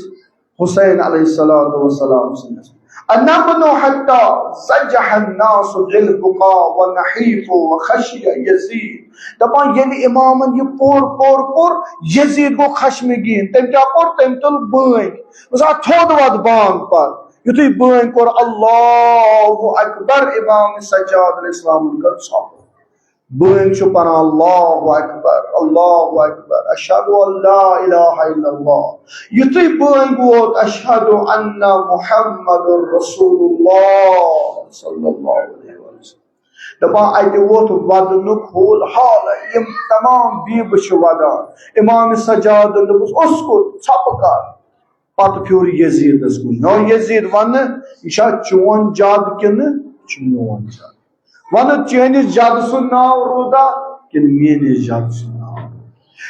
حسین علیہ الصلوۃ والسلام سٕنٛدِس۔ "أَنَا ابْنُ حَتَّىٰ زَجَّحَ النَّاسُ بِالْبُكَاءِ وَنَحِيفُ وَخَشِيَ يَزِيدُ"، دَپان ییٚلہِ امامن یہِ پوٚر، پوٚر، پوٚر، یزید گوٚو خشمگیٖن۔ تٔمۍ کیٛاہ کوٚر؟ تٔمۍ تُل بٲنۍ، دوٚپُس، "آ، تھوٚد وَد بانگ پر"۔ یُتھُے بٲنۍ کوٚر، "اللہ اکبر"، امام سجاد علیہ السلامن کٔر ژھۄپہٕ۔ بٲنۍ چھُ پران، "اللہ اکبر، اللہ اکبر، اشہد ان لا الہ الا اللہ"۔ یُتھُے بٲنۍ ووت، "اشہد ان محمد رسول اللہ صلی اللہ علیہ وسلم"، دپان، اتہِ ووت ودنُک ہول حال، یِم تمام بیبہٕ چھِ ودان۔ امام سجادن دوٚپُس، "اسکت، ژھۄپہٕ کر۔" پتہٕ پھیوٗر یزیدس کُن۔ نو یزید ونہٕ، "یہِ چھا چون جد کِنہٕ یہِ چھُ میون جد؟ ونہٕ، چٲنِس جد سُنٛد ناو روٗدا کِنہٕ میٲنِس جد سُنٛد ناو؟"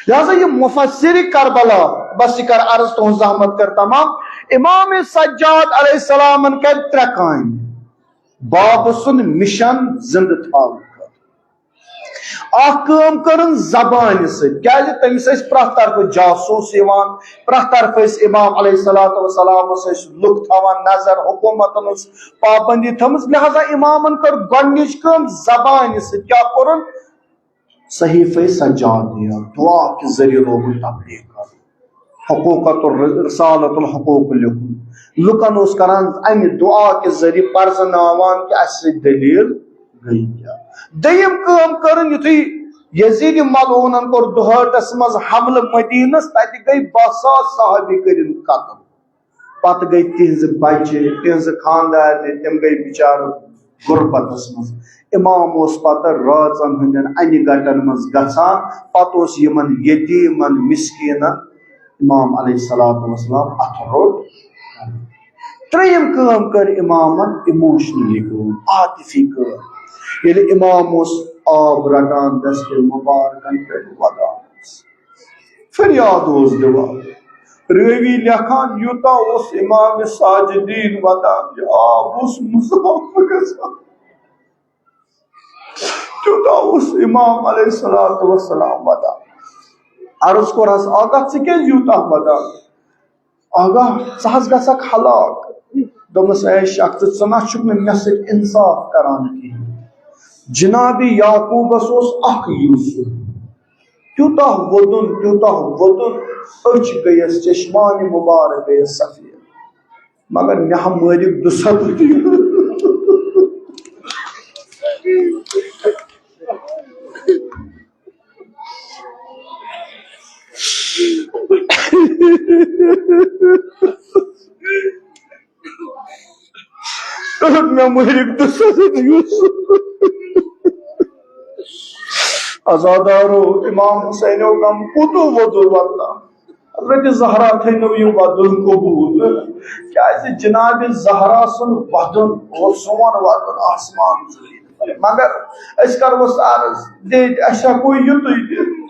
لہذا یہِ مفسر کربلا، بس یہِ کر عرض، تُہنٛز زحمت کر تمام۔ امام سجاد علیہ السلامن کر ترٛےٚ کامہِ بابہٕ سُنٛد مِشن زِنٛدٕ تھاونہٕ خٲطرٕ۔ اکھ کٲم کٔرٕن زبانہِ سۭتۍ، کیازِ تٔمِس ٲسۍ پرٛٮ۪تھ طرفہٕ جاسوٗس یِوان، پرٛٮ۪تھ طرفہٕ ٲسۍ امام علیہ الصلوۃ والسلامس ٲسۍ لُکھ تھاوان نظر، حکوٗمتن ٲس پابندی تھٲومٕژ، لہذا امامن کٔر گۄڈٕنِچ کٲم زبانہِ سۭتۍ۔ کیٛاہ کوٚرُن؟ صحیفہ سجاد دِیو، دعا کہِ ذٔریعہٕ لوگُن تبلیغ کرُن۔ حقوقت الر-، رسالت الحقوق لیوٚکھمُت۔ لُکن اوس کران امہِ دعا کہِ ذٔریعہٕ پرزناوان کہِ اسہِ سۭتۍ دٔلیٖل گٔے کیٛاہ۔ دوٚیِم کٲم کٔرٕن، یُتھُے یزید ملعوٗنن کوٚر دُہٲٹھس منٛز حملہٕ مدینس، تتہِ گٔے باہ ساس صحابی کٔرِن قتل۔ پتہٕ گٔے تِہنٛزٕ بچہِ، تِہنٛزٕ خاندارنہِ، تِم گٔے بِچارٕ غربتس منٛز۔ امام اوس پتہٕ رٲژن ہٕنٛدٮ۪ن انہِ گٹن منٛز گژھان، پتہٕ اوس یِمن یتیٖمن، مسکیٖنن امام علیہ الصلوۃ والسلام اتھٕ روٚٹ۔ ترٛیٚیِم کٲم کٔر امامن، ایموشنلی کٲم، عاطفی کٲم۔ ییٚلہِ امام اوس آب رٹان دستہِ مبارکن پٮ۪ٹھ، ودان اوس، فریاد اوس دِوان۔ رٲوی لیکھان، یوٗتاہ اوس امام ساجدین ودان، یہِ آب اوس مُزاحمہٕ گژھان۔ تیوٗتاہ اوس امام علیہ الصلوۃ والسلام ودان۔ عرض کوٚرہس، آقا، ژٕ کیازِ یوٗتاہ ودان؟ آقا، ژٕ حظ گژھکھ ہلاک۔ دوٚپمس، اے شخص، ژٕ نہ چھُکھ نہٕ مےٚ سۭتۍ انصاف کران کِہیٖنۍ۔ جناب یعقوبس اوس اکھ یوٗسف، تیوٗتاہ وودُن، تیوٗتاہ وودُن، أچھ گٔیَس، چشمانِ مبارک گٔیَس سفید۔ مگر مےٚ ہا مٲرِکھ دُسَتھ۔ مےٚ مٲرِکھ دُسَتھ یوٗسف۔ عزادارو، امام حسینو غم کوٗتاہ وودُن وَدان۔ حضرت زہرا تھٲینو یہِ وَدُن قبوٗل، کیازِ جناب زہرا سُنٛد وَدُن اوس سون وَدُن آسمان زٔمیٖن۔ مگر أسۍ کَرہوس عرض، دِتھ اَسہِ ہٮ۪کو یِتُے دِتھ۔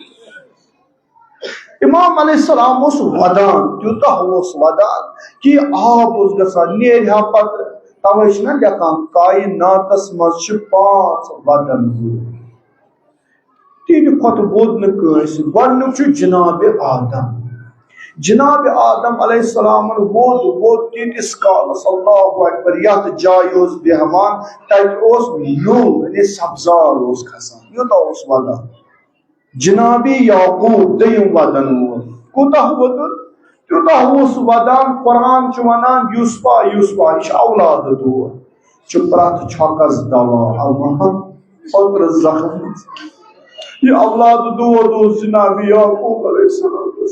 امام علیہ السلام اوس وَدان، تیوٗتاہ اوس وَدان کہِ آب اوس گژھان، نیرِ ہا پَتہٕ۔ تَوَے چھِنہ لیکھان، کائناتَس منٛز چھِ پانٛژھ وَدَن وٲلۍ۔ تِہنٛدِ کھۄتہٕ ووٚد نہٕ کٲنٛسہِ۔ گۄڈٕنیُک چھُ جناب آدم۔ جناب آدم علیہ السلامن ووٚد، ووٚد تیٖتِس کالس، اللہ اکبر، یتھ جایہِ اوس بیہوان، تتہِ اوس نوٚو، یعنی سبزار اوس کھسان، یوٗتاہ اوس ودان۔ جناب یعقوب، دوٚیِم ودن وول، کوٗتاہ ووٚدُن؟ تیوٗتاہ اوس ودان۔ قرآن چھُ ونان، یوسفا، یوسفا، یہِ چھُ اولادٕ دود۔ چھُ پرٛٮ۪تھ چھۄکس دوا، اما فقر زخم۔ یہِ اولاد دود اوس جناب یعقوب علیہ السلام۔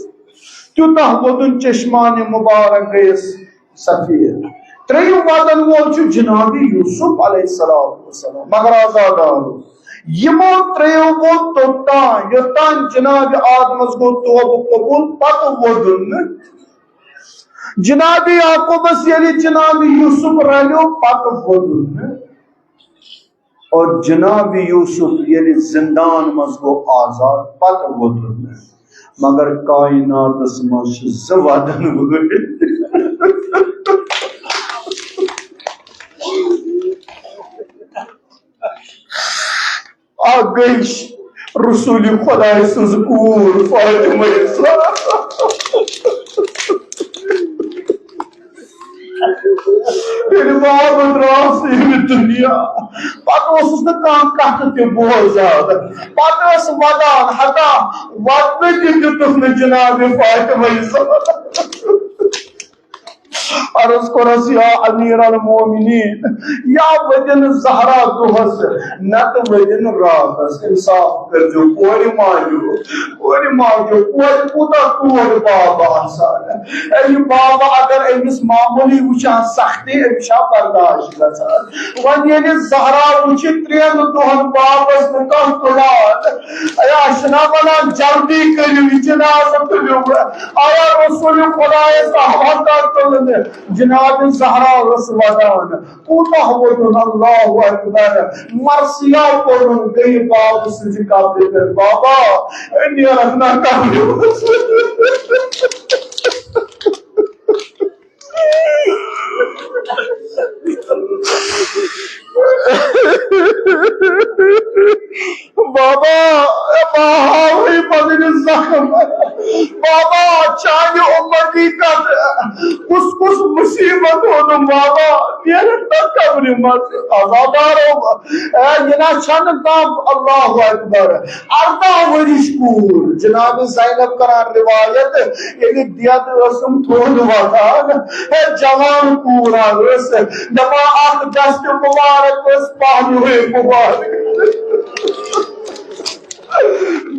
تیوٗتاہ ووٚدُن، چشمانِ مبارک گٔیَس سفید۔ ترٛیٚیِم وَدَن وول چھُ جناب یوسف علیہ السلام۔ مگر عزادارو، یِمو ترٛیٚیو ووٚد توٚتام، یوٚتام جناب آدمس گوٚو توبہٕ قبول، پتہٕ ووٚدُن نہٕ۔ جناب یعقوبس ییٚلہِ جناب یوسف رلیو، پتہٕ ووٚدُن نہٕ۔ اور جناب یوسف ییٚلہِ زندان منٛز گوٚو آزاد، پتہٕ ووٚدُن نہٕ۔ مگر کائناتس منٛز چھِ زٕ وَدَن وٲلۍ۔ اکھ گٔے رسول خدایہِ سٕنٛز کوٗر فاطمہ زہرا۔ ییٚلہِ باب درٛاس ییٚمہِ دُنیا، پتہٕ اوسُس نہٕ کانٛہہ کتھ تہِ بوزان۔ پتہٕ ٲس ودان، ہتا ودنہٕ تہِ دیُتُکھ نہٕ جناب فاطمہ زہرا۔ عرض کوٚرُس، یا امیر المومنین، یا ؤدِن زہرا دۄہس، نتہٕ ؤدِن راتس۔ انصاف کٔرزیو، کورِ ماجہِ، کورِ ماجہِ، کورِ کوٗتاہ ٹوٹھ باب آسان۔ اے بابا، اگر أمِس معموٗلی وٕچھان سختی، أمِس چھا برداشت گژھان؟ وۄنۍ ییٚلہِ زہرا وٕچھِ ترٛٮ۪ن دۄہن بابس نہٕ کانٛہہ تُلان، اے، اَسہِ چھِنہ وَنان، جلدی کٔرِو یہِ جنازٕ تُلِو۔ آیا رسول خدایس آو کانٛہہ تُلنہٕ؟ جناب زہرا ٲس وَدان۔ کوٗتاہ ووٚنُن، اللہ اکبر۔ مرثیہ پوٚرُن، گٔیہِ باب سٕنٛزِ قبرِ پٮ۪ٹھ، بابا، نیرَکھ نہ قبرِ منٛز۔ بابا، اے بابا، وہی پتہٕ زخم۔ بابا، چانہِ اُمتی کتھ، کُس کُس مصیبت ووٚنُم بابا، نیرَکھ نہ قبرِ منٛز۔ عزادارو، اے، یہِ نہ چھَنہٕ کانٛہہ، اللہ اکبر۔ ارداہ ؤرِش کوٗر، جناب زینب کران روایت، ییٚلہِ دٮ۪د ٲسٕم تھوٚد وۄتھان، ہے جوان کوٗر ہا ٲس، دپان اکھ دست مبارک ٲس پہلوے مبارک۔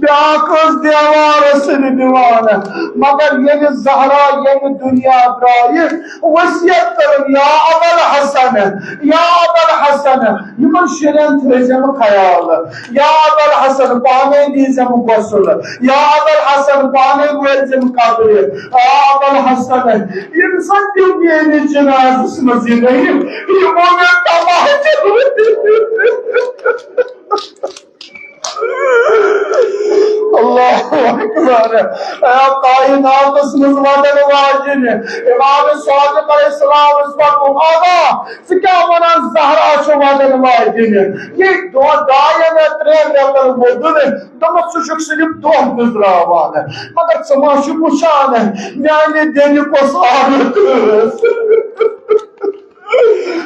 بیٛاکھ ٲس دیوارس سۭتۍ دِوان۔ مگر ییٚلہِ زہرا ییٚمہِ دُنیا درٛایہِ، وصیت کٔرٕن، یا ابا الحسن، یا ابا الحسن، یِمن شُرٮ۪ن تھٲیزٮ۪م خیال۔ یا ابا الحسن، پانے دیزٮ۪م غسل۔ یا ابا الحسن، پانے وٲتزٮ۪م قبرِ۔ یا ابا الحسن، ییٚمہِ ساتہٕ تِم میٲنِس جنازس منٛز یِنۍ، یِمو مےٚ تباہ کٔرمٕتۍ۔ اللہ اکبر۔ اے کائناتس منٛز وَدن واجِنۍ، امام صادق علیہ السلام اوس پتہٕ، آغا، ژٕ کیٛاہ وَنان، زہرا چھِ وَدن واجِنۍ؟ یہِ دۄہ ڈاین یا ترٛٮ۪ن رٮ۪تن ووٚدُن، دوٚپمَس، ژٕ چھُکھ صرف دۄہ گُزراوان، مگر ژٕ ما چھُکھ وٕچھان، میانہِ دٮ۪دِ کۄس حالت ٲس۔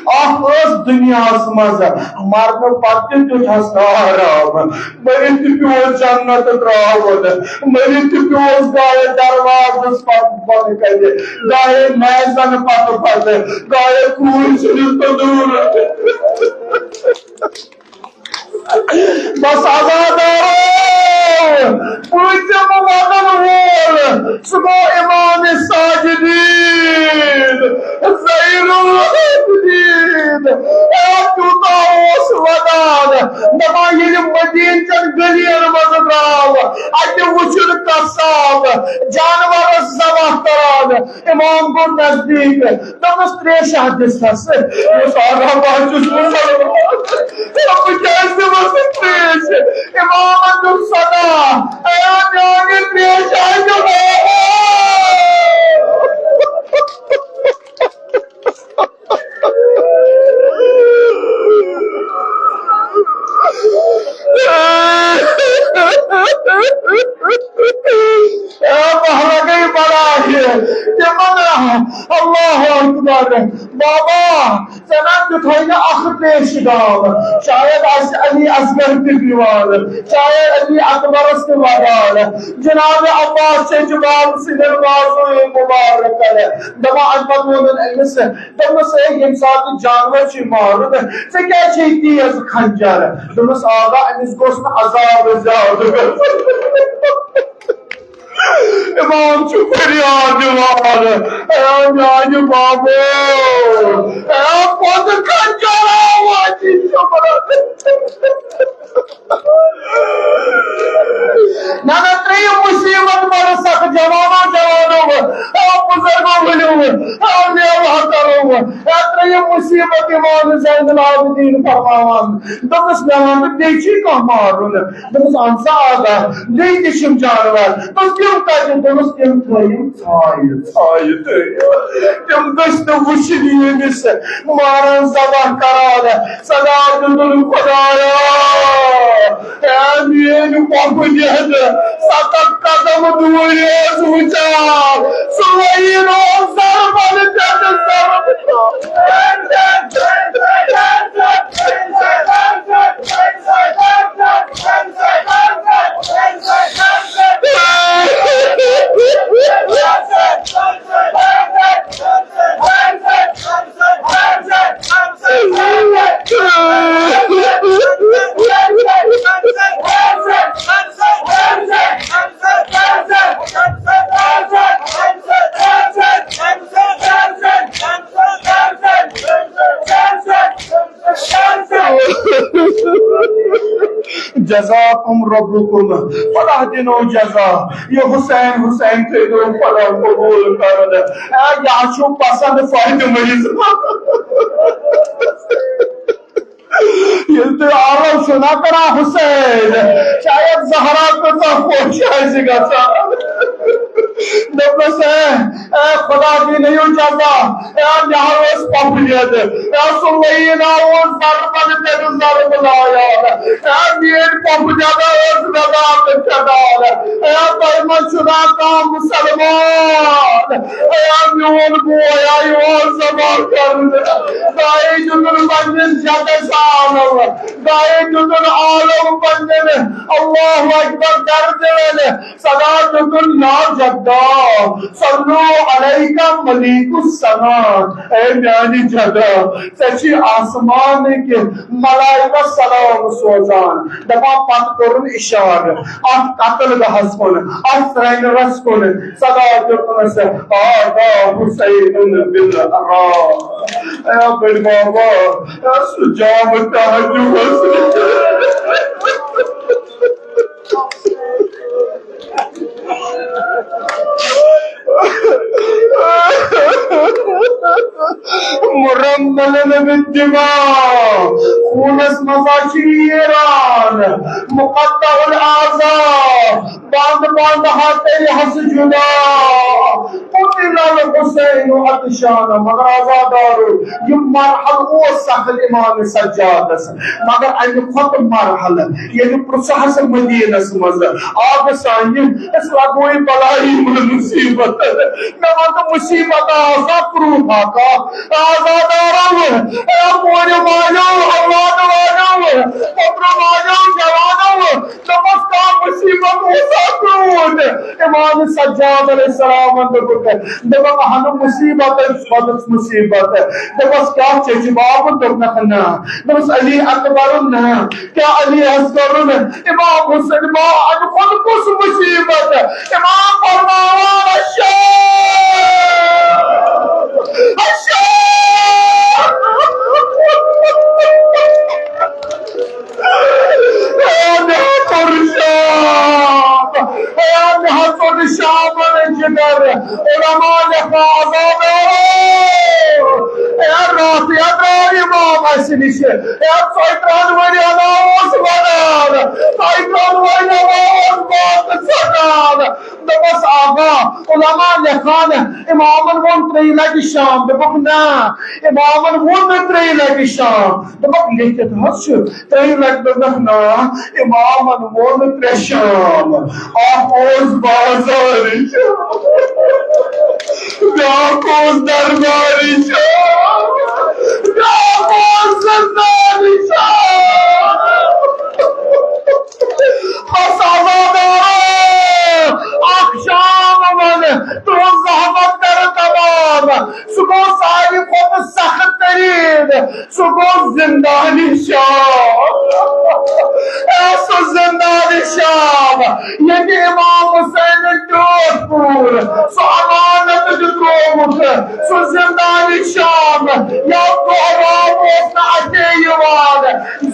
اکھ ٲس دُنیاہس منٛز، مرنہٕ پتہٕ تہِ دیُتہَس نہٕ آرام، مٔرِتھ تہِ پیوس جنت ترٛاوُن، مٔرِتھ تہِ پیوس گایہِ دروازس پتہٕ بۄنہٕ کنہِ، گایہِ میزن پتہٕ پتہٕ، گایہِ کوٗرِ سٕنٛدِس تندوٗرس۔ بس عزادارو، پٲنٛژِم وَدَن وول، سُہ گوٚو امام ساجدین، زین العابدین۔ اے، تیوٗتاہ اوس وَدان، دَپان، ییٚلہِ مدیٖنہٕ چٮ۪ن گٔلیَن منٛز درٛاو، اَتہِ وُچھُن قصاب جانوَرَس ذبح کران۔ امام گوٚو نزدیٖک، دوٚپمَس، "ترٛیشا دِژہَس؟" یُس آغا بہٕ چھُس مُسلمان، بہٕ کیٛازِ دِمَس نہٕ ترٛیش؟ امامن دیُت صدا، "اے میٛانہِ ترٛیشہِ ہا دِمو۔" اے محلہ گٔے بڑاے۔ تِمن، اللہ اکبر۔ بابا، ژےٚ نہ دیُتھے نہٕ اکھ ترٛیشہِ گام۔ شاید آسہِ علی اصغر تہِ دِوان، شاید علی اکبرس تہِ وغان۔ جناب عباس چھِ جواب سٕنٛدٮ۪ن بازوے مبارکن۔ دپان، امہِ پتہٕ ووٚنُن أمِس، دوٚپمَس، "ہے، ییٚمہِ ساتہٕ جانور چھُے مارُن، ژےٚ کیٛازِ چھے تیز خنجر؟" دوٚپمَس، "آغا، أمِس گوٚژھ نہٕ عذاب زیادٕ گژھُن۔" امام چھُ فریاد دِوان، "اے میانہِ بابو، اے خۄد خنجر آواز چھِ شمرن۔" نہ، نہ، ترٛیٚیِم مُصیبت بڑٕ سخ، جوانو، جوانو، او بُزرگو، ؤلِو، او نیو حقرو، او ترٛیٚیِم مُصیبت امام زین العابدین فرماوان۔ دوٚپمَس، "مےٚ وَن تہٕ، بیٚیہِ چھُے کانٛہہ مارُن؟" دوٚپمَس، "اَہَن سا آغا، بیٚیہِ تہِ چھِم جانوَر۔" دوٚپمَس، "تِم کَتہِ؟" دوٚپمَس، "تِم تھٲیِم ژھایہِ، ژھایہِ تھٲیِم۔ تِم گٔژھۍ نہٕ وٕچھِنۍ ییٚمِس ماران ذبح کران۔ صدا دیُتُن خۄدایا، اے میٲنۍ پۄپھٕ دِتھ ستتھ قدم دوٗرِ اوس وٕچھان، سُہ وۄیِن اوس ضربن پٮ۪ٹھ ضرب۔ جزاکم ربکم، خدا دِنو جزا۔ یہِ حسین، حسین تھٲیِو خدا قبول کرُن۔ اے، یہِ حظ چھُ پسند فاطمہ۔ ییٚلہِ تُہۍ آلو چھِو نا کران حسین، شاید زہرا کۭژاہ خۄش آسہِ گژھان۔ دوٚپنَس، اے، اے خدا دِنہٕ یِو جزا، اے مےٚ ہا ٲس پۄپھٕ دٮ۪د، اے سُہ لٔیِن آوُس ضربن پٮ۪ٹھ ضرب لایان، اے میٛٲنۍ پۄپھٕ دٮ۪د ٲس مےٚ داکہٕ کھٮ۪تان، اے تۄہہِ منٛز چھُنا کانٛہہ مُسلمان؟ اے میون بوے، آ یِوان ذبح کرنہٕ۔ دایہِ دیُتُن پننِس جدس عالم، دایہِ دیُتُن عالم پننٮ۪ن۔ اللہ اکبر، درد ویلہِ صدا دیُتُن، یا جدا صلو علیک ملیک السما۔ اے میانہِ جدہ، ژےٚ چھی آسمانٕکۍ ملائکہ سلام سوزان، دپان پتہٕ کوٚرُن اشارٕ اتھ قتل گاہس کُن، اتھ سرینرس کُن۔ صدا دیُتنس، "هذا حسین بالعراء۔" اے بٔڑۍ بابا، اے سُہ جام تہجدس۔ مرملن بالدماء، خوٗنس منٛز ہا چھِ ییٖران، مقطع الاعضاء، بنٛد بنٛد ہا تیٚلہِ ہسہٕ جُدا۔ قتل الحسین عطشانا، مگر عزادارو، یہِ مرحلہٕ اوس سخت امام سجادس، مگر امہِ کھۄتہٕ مرحلہٕ ییٚلہِ پرٛژھہس مدیٖنس منٛز، آبہٕ سانہِ، أسۍ لگوے بلائی منٛز مصیبت۔ مےٚ وَن تہٕ مصیبت آسا پرٛوٗف اکھ؟ عزادارو، اے کورِ مالیو، اولاد والیو، پۄپرٕ مالیو، جوانو، دوٚپمس، کانٛہہ مصیبت اوسا پرٛوٗف؟ امام سجاد علیہ السلامن دوٚپُکھ، دوٚپُکھ، اہنُو مصیبت، خۄدس مصیبت۔ دوٚپمس، کیٛاہ چیٚچہِ بابُن؟ دوٚپنکھ، نہ۔ دوٚپمس، علی اکبرُن؟ نہ۔ کیٛاہ علی اصغرُن؟ امام حسین، ما اَمہِ کھۄتہٕ کُس مصیبت؟ امام فرماوان، اشہد، اشہد۔ اے مےٚ ہا کوٚر شام، اے مےٚ ہا کوٚر شامن جگر، علماء لیکھان عزادارو۔ اے راتھ یا درٛاو امام اسہِ نِش، اے ژۄیہِ ترٕٛہن ؤرین اوس ونان، ژۄیہِ ترٕٛہن ؤرین اوس بانہٕ ژٹان۔ دوٚپمس، آقا، علماء لیکھان، امامن ووٚن ترٛیٚیہِ لٹہِ شام۔ دوٚپُکھ، نہ، امامن ووٚن نہٕ ترٛیٚیہِ لٹہِ شام۔ دوٚپُکھ، لیکھِتھ حظ چھُ ترٛیٚیہِ لٹہِ۔ دوٚپُکھ، نہ، امامن ووٚن ترٛےٚ شام۔ اکھ اوس بازارٕچ، بیٛاکھ اوس دربارٕچ، بیٛاکھ اوس زندانٕچ۔ بس عزادارو، اکھ شام وَن، تُہُنٛد زحمت کرٕ تمام۔ سُہ گوٚو ساروی کھۄتہٕ سخت تریٖن، سُہ گوٚو زندانِ شام۔ اے سُہ زندانِ شام، ییٚتہِ امام حسینن ٹوٹھ کوٗر، سُہ امانت تہِ ترٛوومُت، سُہ زندانِ شام، یتھ دۄہ راتھ اوس نہٕ اَتھے یِوان۔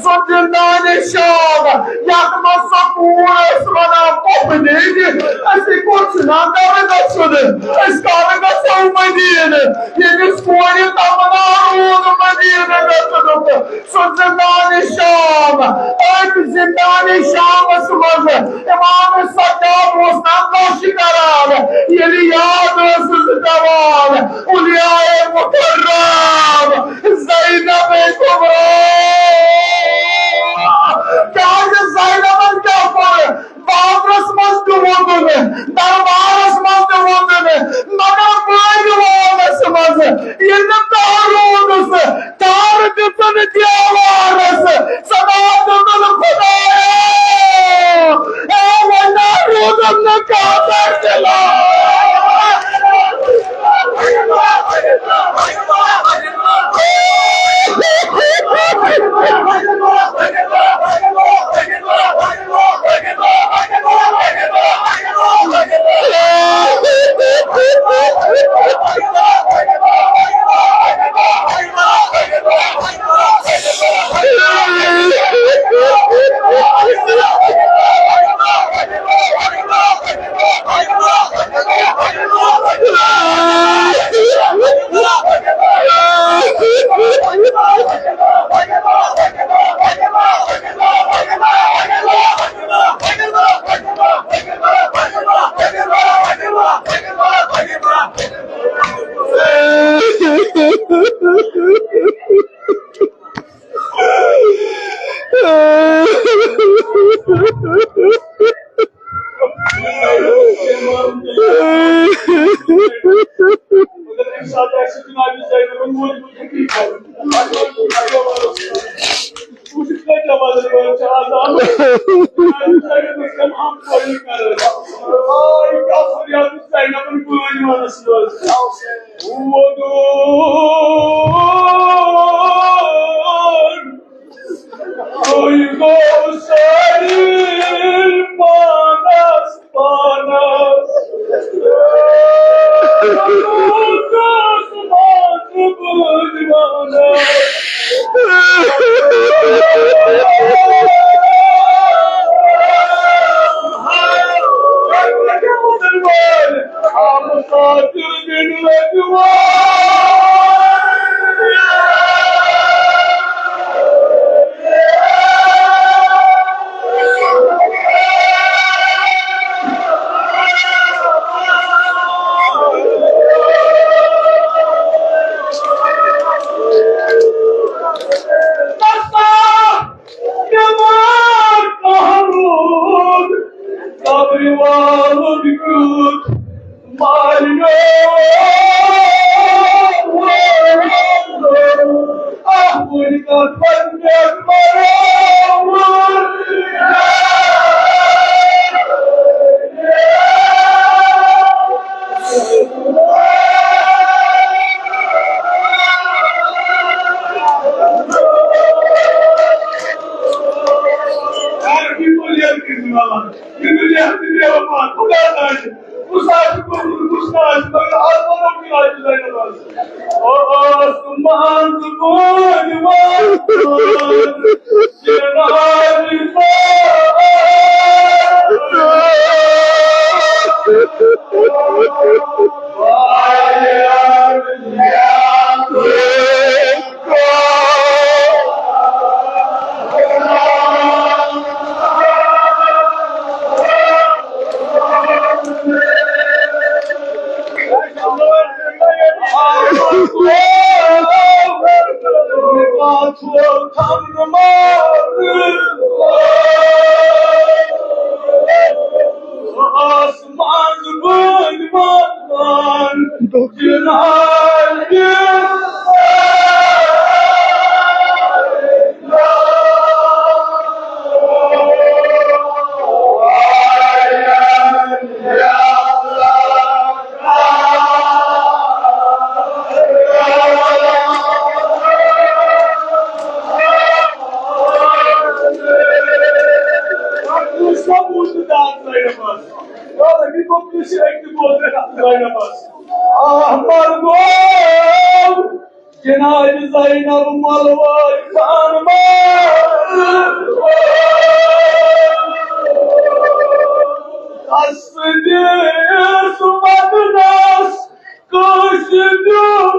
سُہ زندانِ شام، یتھ منٛز سۄ کوٗر ٲس ونان، پۄپھٕ بیٚنہِ، اَسہِ کوٚت چھُ نا گرٕ گژھُن؟ أسۍ کر گژھو مدیٖنہٕ؟ ییٚمِس کورِ تمنا روٗد مدیٖنہٕ گژھنُک، سُہ زندانِ شام، أتھۍ زندانِ شامس منٛز امام سجاد اوس نا لش کران، ییٚلہِ یاد ٲسٕس پٮ۪وان اولیاء مکرم زینب کبریٰ۔ کیازِ زینبن کیٛاہ کوٚر؟ بازرس منٛز تہِ ووتُن، دربارس منٛز تہِ ووتُن، مگر بٲگۍ وانس منٛز ییٚلہِ نہٕ کانٛہہ روٗدُس، تارٕ دِژٕن دیوارس، صدا دِژٕن خدایا، اے وۄنۍ نہ روٗدُن نہٕ کانٛہہ دٔسِلہٕ۔ آے، کیٛاہ فریاد زینبن بٲے وَنس منٛز۔ تُہۍ گوٚو سٲری پانس پانس۔ آہ، مرگو، جناب زینب ملوی خان مار۔ اصلی سمت داس کس دیو۔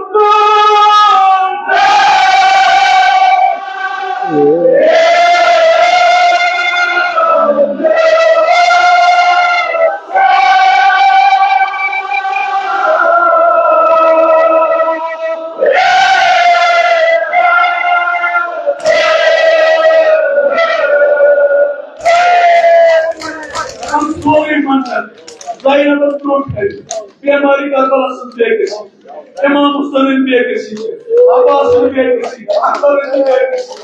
زینبس برونٛٹھ کنہِ بیماری کربلا سٕنٛز بے کسی، امام حسینٕنۍ بے کسی چھِ، عباسٕنۍ بے کسی چھِ، اکبرٕنۍ بے کسی چھِ۔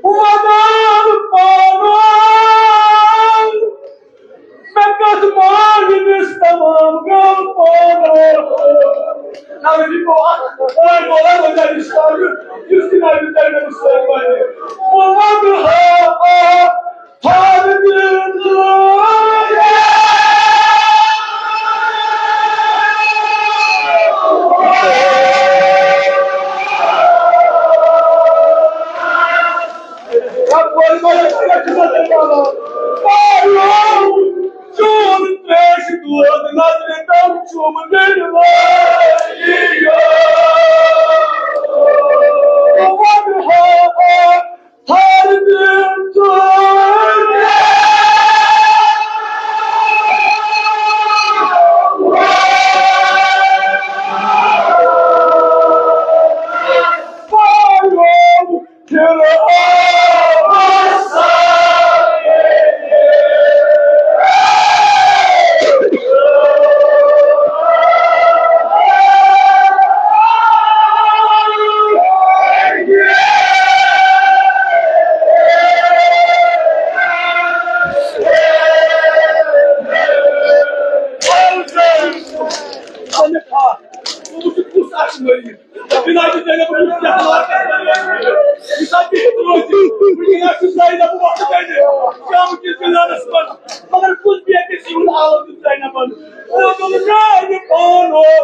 ودان پانان مےٚ کتھ ماجہِ نِش تمام گام پانو۔ نبی جی کو اکھ، اے مولا وجہ نِش تاج، یُس تہِ نبی تۄہہِ مےٚ سۭتۍ بنہِ۔ بہٕ ونہٕ ہا، آ، تھل دِتھ۔ چون تریش دود نظرِ تل چوم دِل وٲلی۔ بہٕ وَنہٕ ہا تھل دِتھ۔ جناب زینب، بہٕ چھُس یَتھ علاقَس منٛز روزان۔ یہِ سا بِہِتھ روزِ، وٕنکیٚنَس چھُ زینب وقت اَتہِ شام کِس گِنٛدنَس منٛز۔ مگر کُس بیٚیہِ کِس یِہُنٛد حالت دیُت زینبَن؟ مےٚ دوٚپ، میٛانہِ پانہٕ